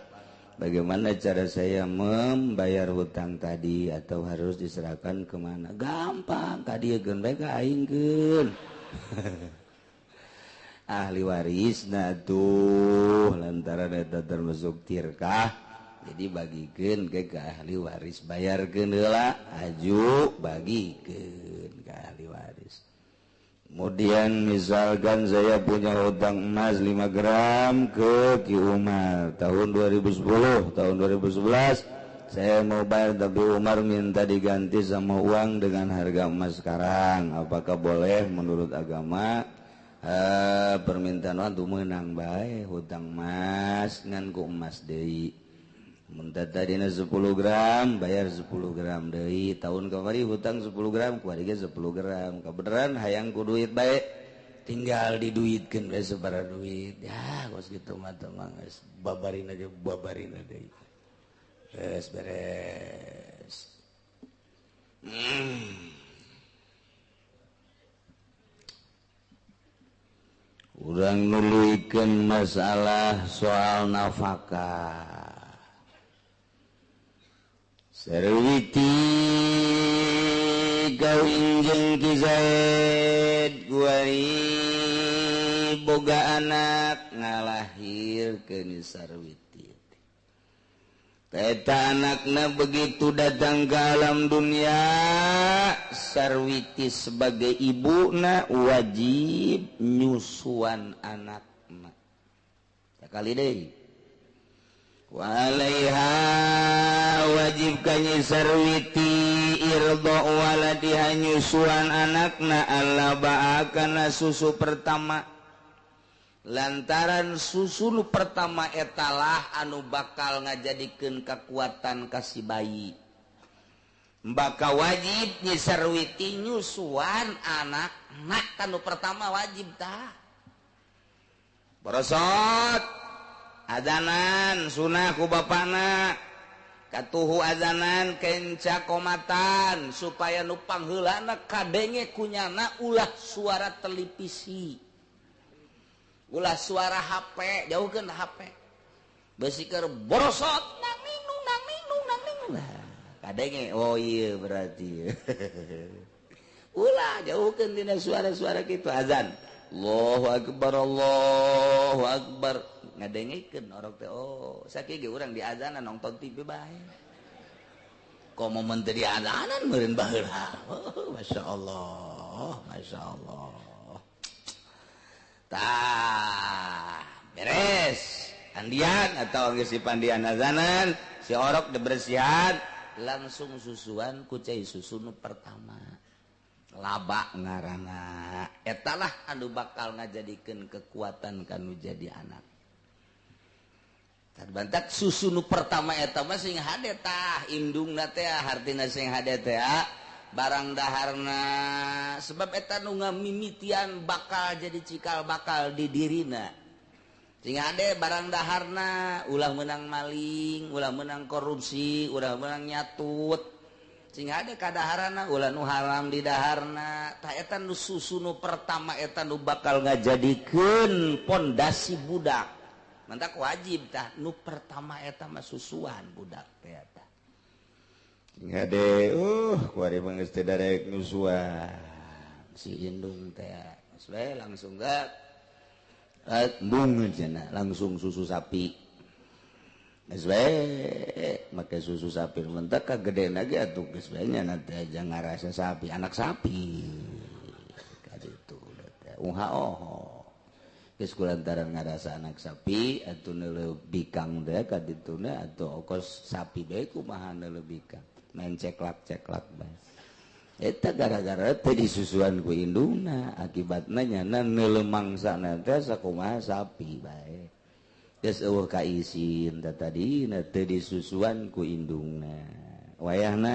Bagaimana cara saya membayar hutang tadi atau harus diserahkan kemana? Gampang, kadiekeun bae ka aingkeun. Ahli warisna tuh lantaran eta termasuk tirkah. Jadi bagikeun ke ahli waris, bayarkeun heula aju bagikeun ke ahli waris. Kemudian misalkan saya punya hutang emas 5 gram ke Ki Umar tahun 2010, tahun 2011 saya mau bayar tapi Umar minta diganti sama uang dengan harga emas sekarang. Apakah boleh menurut agama Permintaan waktu menang bae hutang mas ngan ku emas deui. Mun tadina 10 gram bayar 10 gram deui. Tahun kamari hutang 10 gram kuari ge 10 gram. Kabeneran hayang ku duit bae tinggal diduitkeun bae sabaraha duit. Ya kos kitu mah teh mah geus babarin aja babarin deui. Beres beres. Urang nuluykeun masalah soal nafkah. Sarwiti kawin jeung Ki Zaid kuari boga anak ngalahirkeun Sarwiti. Eta anakna begitu datang ke alam dunia, Sarwiti sebagai ibuna wajib nyusuan anakna. Sakali deui. Walaiha wajib kanyi Sarwiti irdo waladiha nyusuan anakna alla ba'akana susu pertama. Lantaran susu nu pertama etalah anu bakal ngajadikeun kekuatan ka si bayi. Bakal wajib Nyi Sarwiti nyusuan anak-anak anu pertama wajib tah. Borosot azanan sunah ku bapana katuhu azanan kenca komatan supaya nu pangheulana kadenge kunyana ulah suara televisi. Ulah suara HP, jauhkeun HP. Beusi keur borosot nang ninung nang ninung nang ninung. Nah, kadenge oh iya berarti. Ulah jauhkeun dina suara-suara kitu azan. Allahu akbar Allahu akbar. Ngadengekeun orok teh oh sakieu ge urang di azanan nonton TV bae. Komo mun teu di azanan meureun baheula. Oh, masyaallah, masyaallah. Tah, beres. Andian atau geus dipandian azanan, si orok dibersihan, langsung susuan ku cai susu nu pertama. Laba ngaranna. Eta lah anu bakal ngajadikeun kekuatan kanu jadi anak. Terbantak susu nu pertama eta mah sing hade tah, indungna teh hartina sing hade teh barang daharna sebab eta nu ngamimitian bakal jadi cikal bakal di dirina. Sing hade barang daharna ulah menang maling, ulah menang korupsi, ulah menang nyatut. Sing hade kadaharana ulah nu haram di daharna. Tah eta nu susu nu pertama eta nu bakal ngajadikeun pondasi budak. Mantak wajib tah nu pertama eta mah susuan budak teh eta. Ngade kuari mah geus teu darek nyusuan si indung teh geus we langsung ge embung cenah langsung susu sapi geus we make susu sapi mentak kagedena ge atuh geus we nya teh aja ngarasa sapi anak sapi ka ditu teh ungha oho geus kulantaran ngarasa anak sapi atuh neuleuh bikang teh ka dituna atuh okos sapi bae kumaha neuleuh bikang main ceklak-ceklak bae. Eta gara-gara teh disusuan ku indungna akibatna nyana neuleuh mangsana teh sakumaha sapi bae. Geus eueuh kaisin teh tadina teh disusuan ku indungna. Wayahna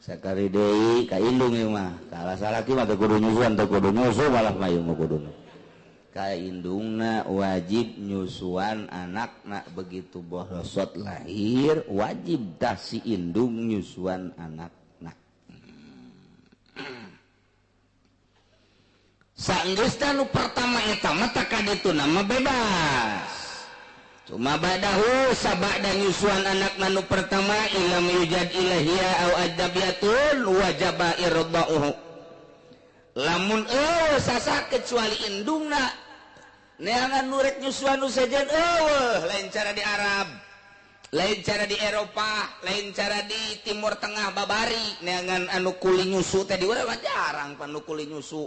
sakari deui ka indung ieu mah. Kalah salaki mah teu kudu nyusuan teu kudu nyusu malah mah ieu mah kuduna. Ka indungna wajib nyusuan anakna begitu borosot lahir wajib tah si indung nyusuan anakna. Sanggeus nu pertama eta mah tah kadituna mah bebas. Cuma badahu sabada nyusuan anakna nu pertama ilam yujad ilahia au adabiyatun wajaba irda'uhu. Lamun sasa kecuali indungna neangan nurek nyusuan nu sejen eueuh lain cara di Arab, lain cara di Eropa, lain cara di Timur Tengah babari neangan anu kuli nyusu teh di urang mah jarang pan nu kuli nyusu.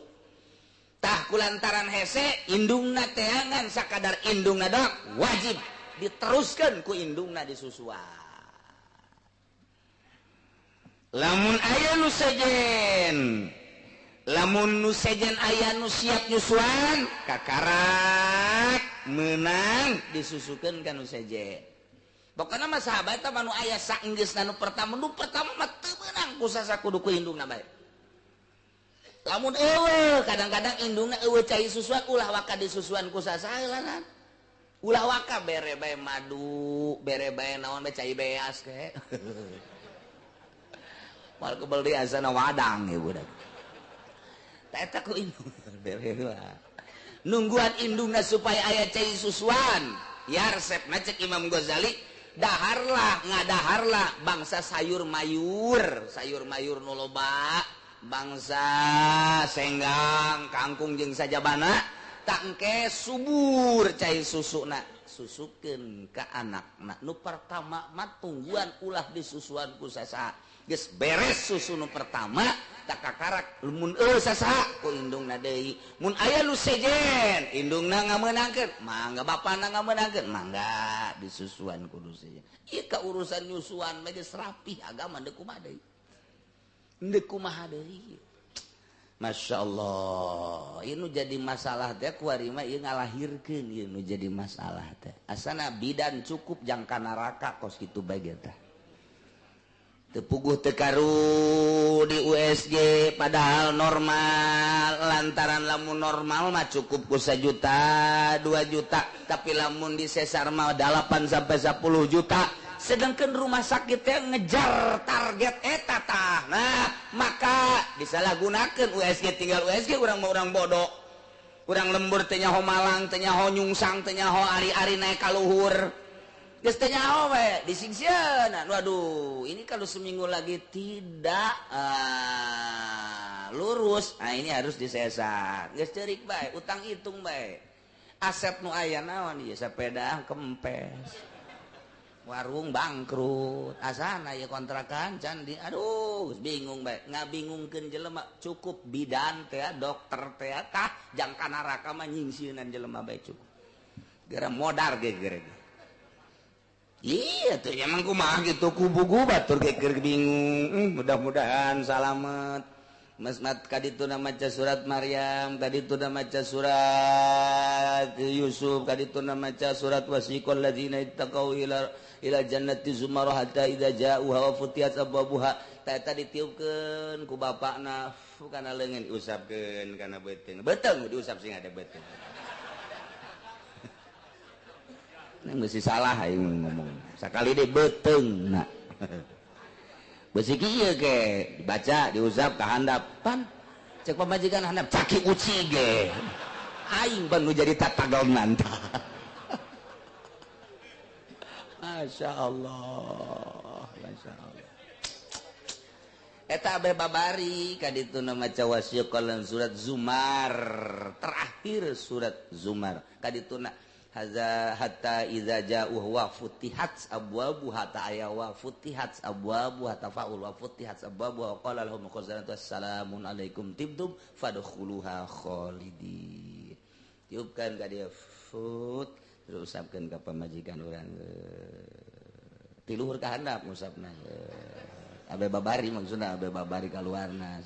Tah kulantaran hese indungna teangan sakadar indungna doang wajib diteruskeun ku indungna disusuan. Lamun aya nu sejen Lamun nu sejen aya nu siap nyusuan kakarak menang disusukeun ka nu sejen. Pokona mah sahabat teh nu aya saenggeusna nu pertama mah teu meunang ku sasa kudu ku indungna bae. Lamun eueuh kadang-kadang indungna eueuh cai susuan ulah waka disusuan ku sasa heulanan. Ulah waka bere bae madu, bere bae naon bae cai beas ke. Moal kebel di asana wadang ieu budak. Ta eta ku indung bere heula. Nungguan indungna supaya aya cai susuan. Ya resepna cek Imam Ghazali, daharlah ngadaharlah bangsa sayur mayur nu loba, bangsa senggang, kangkung jeung sajabana, tangke subur cai susuna, susukeun ka anakna. Nu pertama mah tungguan ulah disusuan ku sasaha. Geus beres susu nu pertama, tak kakarak mun eueuh sasaha ku indungna deui. Mun aya nu sejen, indungna ngameunangkeun, mangga bapana ngameunangkeun, mangga disusuan kudu sejen. Ieu ka urusan nyusuan mah geus rapih agama deuk kumaha deui. Deuk kumaha deui. Masya Allah, ieu nu jadi masalah teh kuari mah ieu ngalahirkeun ieu nu jadi masalah teh. Asana bidan cukup jangka neraka kos kitu bae ge tah. Teu puguh teu karu di USG padahal normal, lantaran lamun normal mah cukup ku 1 juta, 2 juta, tapi lamun di sesar mah 8 sampai 10 juta. Sedangkan rumah sakit teh ngejar target eta tah. Nah, maka disalahgunakeun USG tinggal USG urang mah urang bodoh. Urang lembur teh nyaho malang, teh nyaho nyungsang, teh nyaho ari-ari naik ka luhur. Geus teh nyaho we disingsieunan. Waduh, ini kalau seminggu lagi tidak lurus, nah ini harus disesar. Geus ceurik bae, utang hitung bae. Aset nu aya naon ieu sepeda kempes. Warung bangkrut, asana ya kontrakan candi, aduh bingung bae, ngabingungkeun jelema cukup bidan teh, dokter teh, tah jangka neraka mah nyingsieunan jelema bae cukup. Gara modar ge geure. Iya tuh emang kumaha gitu kubu batur ge keur bingung, mudah-mudahan salamet. Mas mat kadituna maca surat Maryam, kadituna maca surat Yusuf, kadituna maca surat wasiqal ladzina ittaqau ila jannati zumar hatta idza ja'uha wa futiyat abwabuha. Ta eta ditiupkeun ku bapakna kana leungeun diusapkeun kana beuteung. Beuteung diusap sing ada beuteung. Nang mesti salah aing ngomong. Sakali deui beuteung na. Besi kieu ge dibaca diusap ka handap pan cek pamajikan handap caki uci ge aing pan nu jadi tatagonan. Masya Allah, Masya Allah. Eta abeh babari kadituna maca wasiqalan surat Zumar, terakhir surat Zumar kadituna haza hatta idza ja'u wa futihat abwabuha ta aya wa futihat abwabuha tafaul wa futihat abwabuha wa qala lahum khazanatu assalamun alaikum tibtum fadkhuluha khalidin. Tiupkan ka dia fut terus usapkeun ka pamajikan urang ti luhur ka handap ngusapna abe babari maksudna abe babari kaluarna.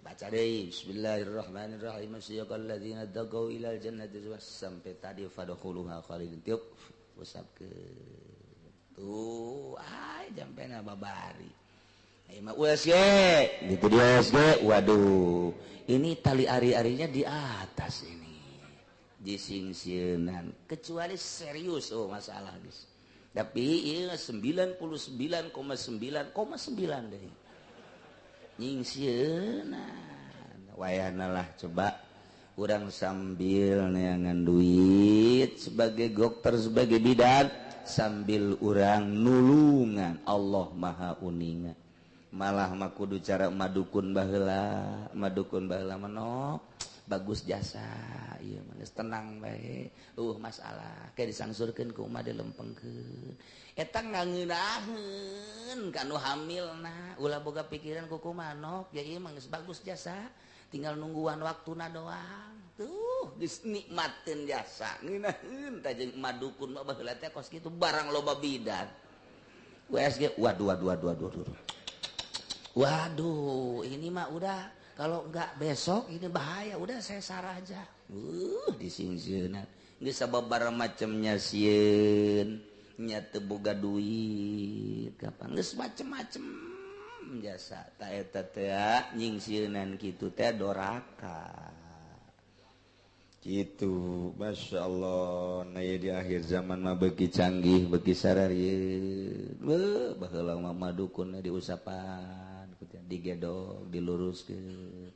Baca deui bismillahirrahmanirrahim siyaqal ladzina taqau ilal jannati sampai tadi fadkhuluha khalidin tiup usapkeun tuh ai jampena babari ai mah USG gitu di USG. Waduh ini tali ari-arinya di atas ini disingsieunan kecuali serius oh masalah guys, tapi ieu 99,9,9 deui nyingsieunan wayahna lah coba urang sambil neangan duit sebagai dokter sebagai bidan sambil urang nulungan Allah Maha uninga. Malah mah kudu cara madukun baheula, madukun baheula manok bagus jasa ieu mah geus tenang bae masalah ke disangsurkeun ku umah dilempengkeun eta ngangeunaheun ka nu hamilna ulah boga pikiran ku kumanok ya ieu mah geus bagus jasa tinggal nungguan waktuna doang tuh geus nikmateun jasa ngeunaheun tah jeung madukun mah baheula teh kos kitu barang loba bidan USG waduh waduh waduh waduh. Waduh, ini mah udah kalau nggak besok ini bahaya, udah sesar aja. Disingsieunan geus sababaraha macemnya sieun nya teu boga duit kapan geus macem-macem jasa ta eta teh nyingsieunan kitu teh doraka. Gitu, Masya Allah. Nah, ya di akhir zaman mah beuki canggih, beuki sararieun. Beuh, baheula mah dukunna diusapan, digedog, diluruskeun.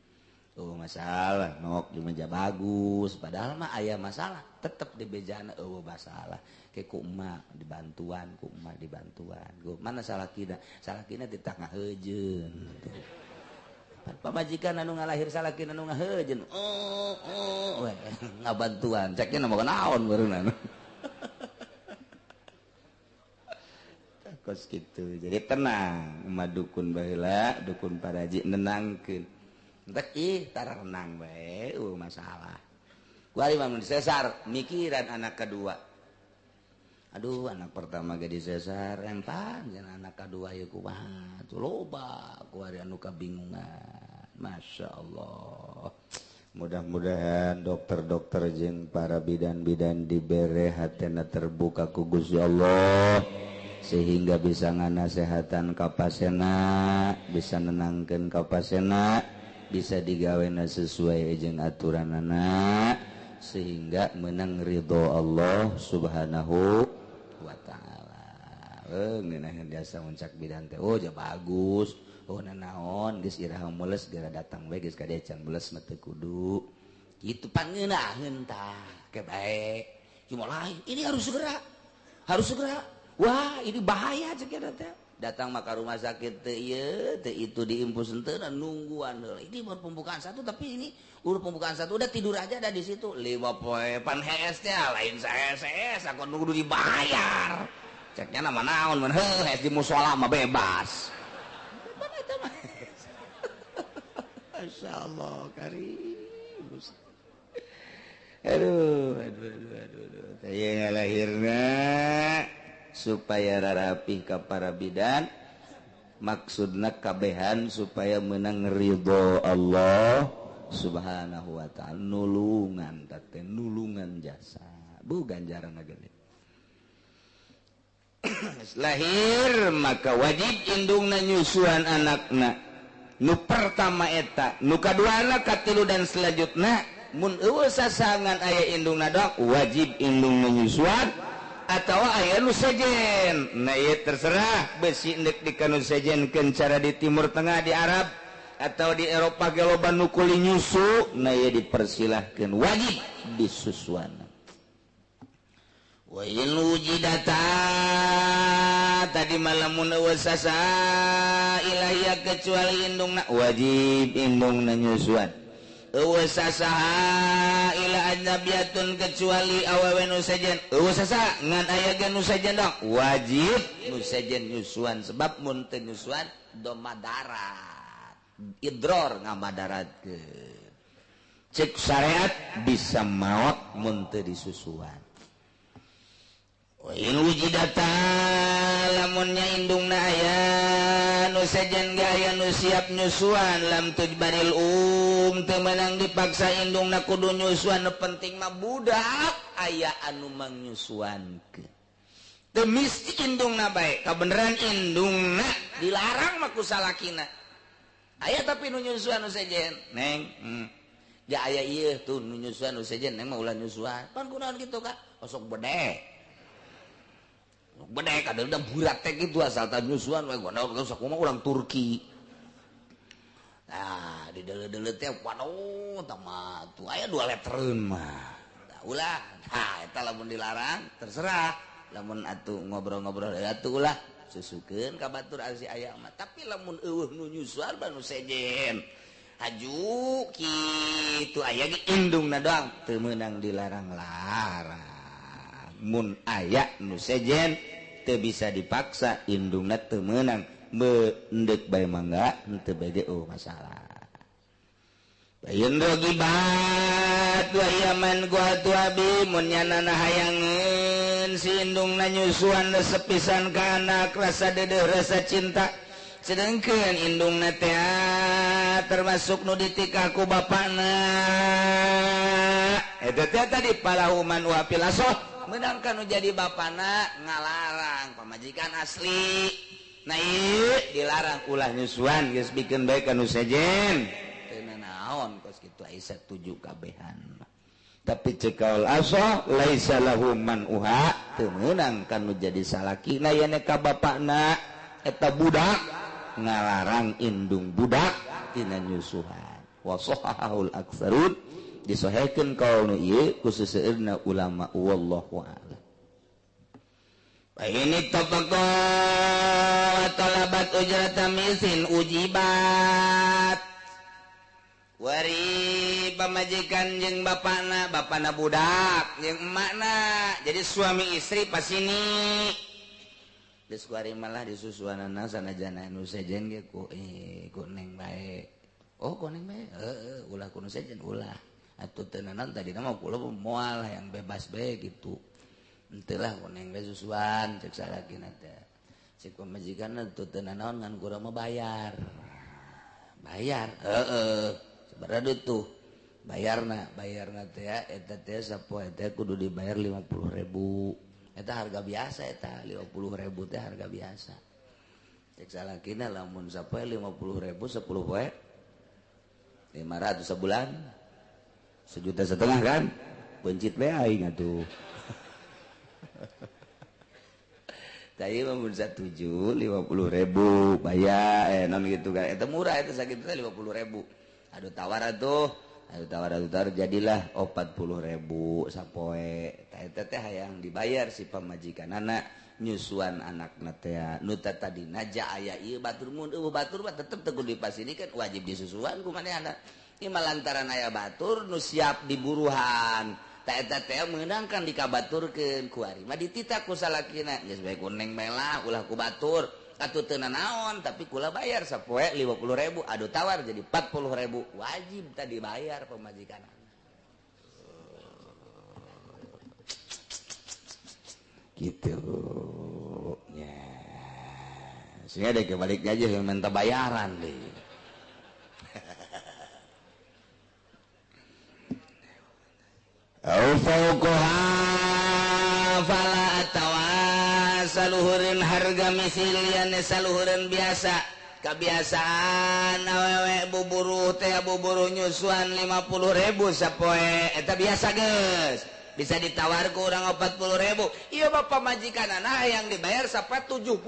Oh, masalah, nok di meja bagus, padahal mah aya masalah, tetep di bejana eueuh masalah. Ke ku emak dibantuan, ku emak dibantuan. Go, mana salah kina? Salah kina di tengah heujeun. Pamajikan anu ngalahir salakina anu ngahejeun. Oh, oh, we ngabantuan. Ceknya nama naon barunan. Kos kitu. Jadi tenang, emak dukun baheula, dukun paraji nenangkeun. Entek ih tarenang bae, masalah. Kuari mah mun sesar mikiran anak kedua. Aduh, anak pertama ge disesar, empan jeung anak kedua ieu kumaha? Tuh loba kuari anu kabingungan. Masya Allah. Mudah-mudahan dokter-dokter jeung para bidan-bidan dibere hatena terbuka ku Gusti Allah sehingga bisa nganasehatan ka pasena, bisa nenangkeun ka pasena, bisa digawena sesuai jeung aturanana sehingga menang ridho Allah Subhanahu wa ta'ala. Ngeunah jasa muncak bidan teh, oh ja bagus. Oh nanaon geus iraha mules geura datang we geus ka dieu can mules mah teu kudu. Kitu pangeunaheun tah, ke bae. Cuma lain, ini harus segera. Harus segera. Wah, ini bahaya cek eta teh. Datang mah ka rumah sakit teu ieu, teu itu diimpus henteu nungguan heula. Ini baru pembukaan satu tapi ini udah pembukaan satu udah tidur aja ada di situ. 5 poe pan hees teh lain saes-saes aku nunggu dibayar. Ceknya nama naon mun heuh hees di musala mah bebas. Masya Allah karim. Aduh, aduh, aduh, aduh, aduh. Taya ngalahirna supaya rarapih ka para bidan, maksudna kabehan supaya menang ridho Allah Subhanahu wa ta'ala. Nulungan teh nulungan jasa, bu ganjaran gede. Lahir maka wajib indungna nyusuan anakna. Nu pertama eta, nu kaduana, katilu dan selanjutna. Mun eueuh sasangan aya indungna doang, wajib indungna nyusuan atawa aya nu sejen. Nah ieu terserah besi endek di kanu sejenkeun cara di Timur Tengah, di Arab atau di Eropa ge loba nu kuli nyusu. Nah ieu dipersilahkeun wajib disusuan. Wa in wujidata tadi malamun wasasa ilahia kecuali indungna wajib indungna nyusuan. Wasasa ila ajnabiyatun kecuali awewe nu sejen. Wasasa ngan aya ge nu sejen dong wajib nu sejen nyusuan sebab mun teu nyusuan do madarat idror ngamadaratkeun. Cek syariat bisa maot mun teu disusuan. In wujidata lamunnya indungna aya nu sejen ge aya nu siap nyusuan lam tujbaril teu meunang dipaksa indungna kudu nyusuan. Nu penting mah budak aya anu mangnyusuankeun. Teu misti indungna bae, kabeneran indungna dilarang mah ku salakina. Aya tapi nu nyusuan nu sejen, neng. Ja aya ieu tuh nu nyusuan nu sejen, neng mah ulah nyusuan. Pan kunaon kitu ka? Osok bedek. Bedek ada udah burak teh gitu asal tah nyusuan we gua sok mah urang Turki. Nah, di deuleu-deuleu teh waduh tah mah tuh aya 2 letreun mah. Tah ulah. Tah eta lamun dilarang terserah. Lamun atuh ngobrol-ngobrol atuh ulah susukeun ka batur asi aya mah. Tapi lamun eueuh nu nyusuan mah nu sejen. Haju kitu aya ge indungna doang teu meunang dilarang-larang. Mun aya nu sejen teu bisa dipaksa indungna teu meunang endek bae mangga henteu bae ge oh masalah. Bayin rogibat wa yaman gua tuabi mun nyanana hayangeun si indungna nyusuan sepisan ka anak rasa dedeuh rasa cinta. Sedengkeun indungna teh termasuk nu ditikah ku bapana. Eta teh tadi palahuman wa fil asoh meunang kanu jadi bapana ngalarang pamajikan asli. Nah ieu dilarang ulah nyusuan geus bikeun bae ka nu sejen. Teu nanaon kos kitu ai satuju kabehan. Tapi cekaul asoh laisa lahu man uha teu meunang kanu jadi salakina yen ka bapana eta budak ngalarang indung budak tina nyusuhan. Wa sahahul aktsarun disahihkeun kaul nu ieu ku seseueurna ulama wallahu a'lam. Fa ini tafaqa talabat ujrata misin ujibat. Wari pamajikan jeung bapana, bapana budak jeung emakna. Jadi suami istri pasini. Geus kuari malah disusuanana sanajana nu sejen ge ku ku neng bae. Oh ku neng bae. Heeh, ulah ku nu sejen ulah. Atuh teu naon tadina mah kula moal yang bebas bae gitu. Henteu lah ku neng bae susuan cek salakina teh. Cek pamajikanna teu teu nanaon ngan kurang mah bayar. Bayar. Heeh. Sabaraha tuh? Bayarna, bayarna teh eta teh sapoe teh kudu dibayar 50.000. Eta harga biasa eta 50.000 teh harga biasa. Cek salakina lamun sapoe 50.000 10 poe 500 sebulan. 1,5 juta kan? Pencit bae aing atuh. Tadi mah mun satuju 50.000 bayar non gitu kan. Eta murah eta sakitu teh 50.000. Aduh tawar atuh. Aduh tawar jadilah 40.000 sapoe. Eta teh hayang dibayar si pamajikanana nyusuan anakna teh. Nu tadina ja aya ieu batur mun eueuh batur mah tetep teu kudu dipasini kan wajib disusuan ku manehna. Ieu mah lantaran aya batur nu siap diburuhan. Ta eta teh meunang kan dikabaturkeun ku ari mah dititah ku salakina geus bae ku neng bae lah ulah ku batur. Atuh teu nanaon tapi kula bayar sapoe 50.000 aduh tawar jadi 40.000 wajib tadi bayar pamajikan. Gitu ya. Sehingga deh kebalik aja yang minta bayaran deh. Au fauqaha fala atawa saluhureun harga misil ane saluhureun biasa kebiasaan awewe buburuh teh buburuh nyusuan 50.000 sapoe eta biasa geus bisa ditawar ku urang 40.000 ieu mah pamajikanana yang dibayar sampai 75.000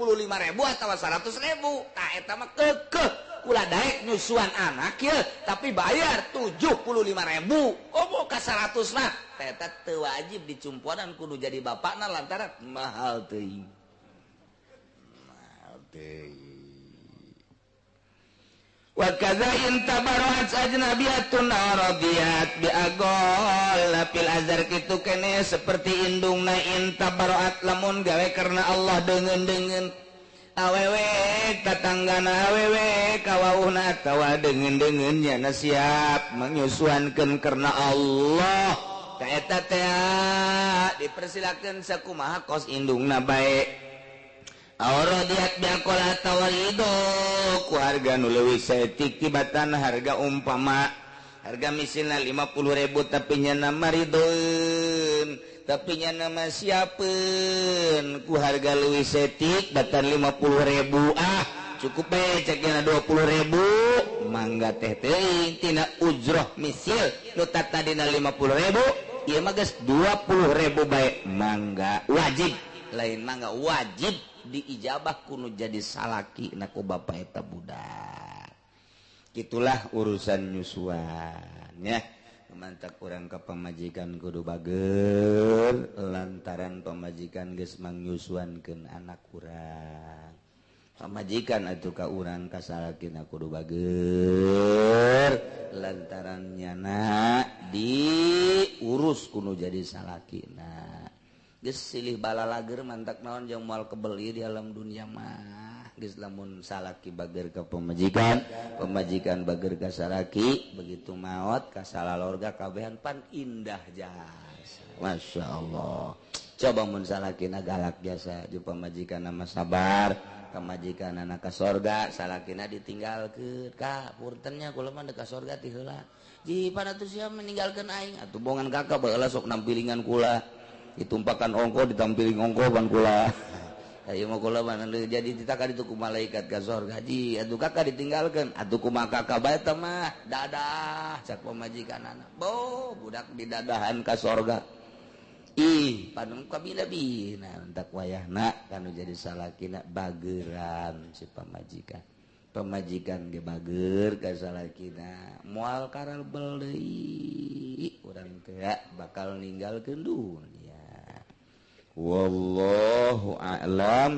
atau 100.000 tah eta mah keukeuh kula daek nyusuan anak ye tapi bayar 75.000 oh ka 100 mah eta teu wajib dicumponan kudu jadi bapakna lantaran mahal teuing mahal teuing. Wa kadza in tabarrat ajnabiyatun aradiyat bi agol fil azhar kitu kene seperti indungna in tabarrat lamun gawe karena Allah deungeun-deungeun awewe tatanggana awewe kawauhna atawa deungeun-deungeun nya siap menyusuankeun karena Allah ta eta teh dipersilakeun sakumaha kos indungna bae. Auradiat biakola tawarido ku harga nu leuwih saeutik tibatan harga umpama harga misilna 50.000 tapi nyana maridoeun tapi nyana mah siapeun ku harga leuwih saeutik batan 50.000 ah cukup bae cek nyana 20.000 mangga teh teuing tina ujroh misil nu tadina 50.000 ieu mah geus 20.000 bae mangga wajib lain mangga wajib diijabah kuno jadi salaki na ku bapa eta budak. Itulah urusan nyusuan ya. Mantak urang ka pamajikan kudu bager lantaran pamajikan geus mangnyusuankeun anak urang. Pamajikan atuh ka urang ka salakina kudu bager lantaran nyana diurus kuno jadi salakina. Geus silih balalager mantak naon jeung moal kebeli di alam dunia mah. Geus lamun salaki bager ka pamajikan, pamajikan bager ka salaki, begitu maot ka salalorga kabehan pan indah jasa. Masya Allah. Coba mun salakina galak biasa jeung pamajikan mah sabar, pamajikan anak ka sorga, salakina ditinggalkeun. Ka puntennya kula mah ka sorga ti heula. Ji pada tuh sia meninggalkeun aing atuh bongan kakak baheula sok nampilingan kula. Ditumpakan ongko ditampiling ongko ban kula. Ayo mah kula mah jadi ditaka ditu ku malaikat ka sorga. Ji atuh kakak ditinggalkeun atuh kumaha kakak bae teh mah dadah cak pamajikanana. Bo budak didadahan ka sorga. Ih panung kabila-bila entak wayahna kanu jadi salakina bageran si pamajikan. Pamajikan ge bager ka salakina moal karalbel deui urang teh bakal ninggalkeun dunia. Wallahu a'lam.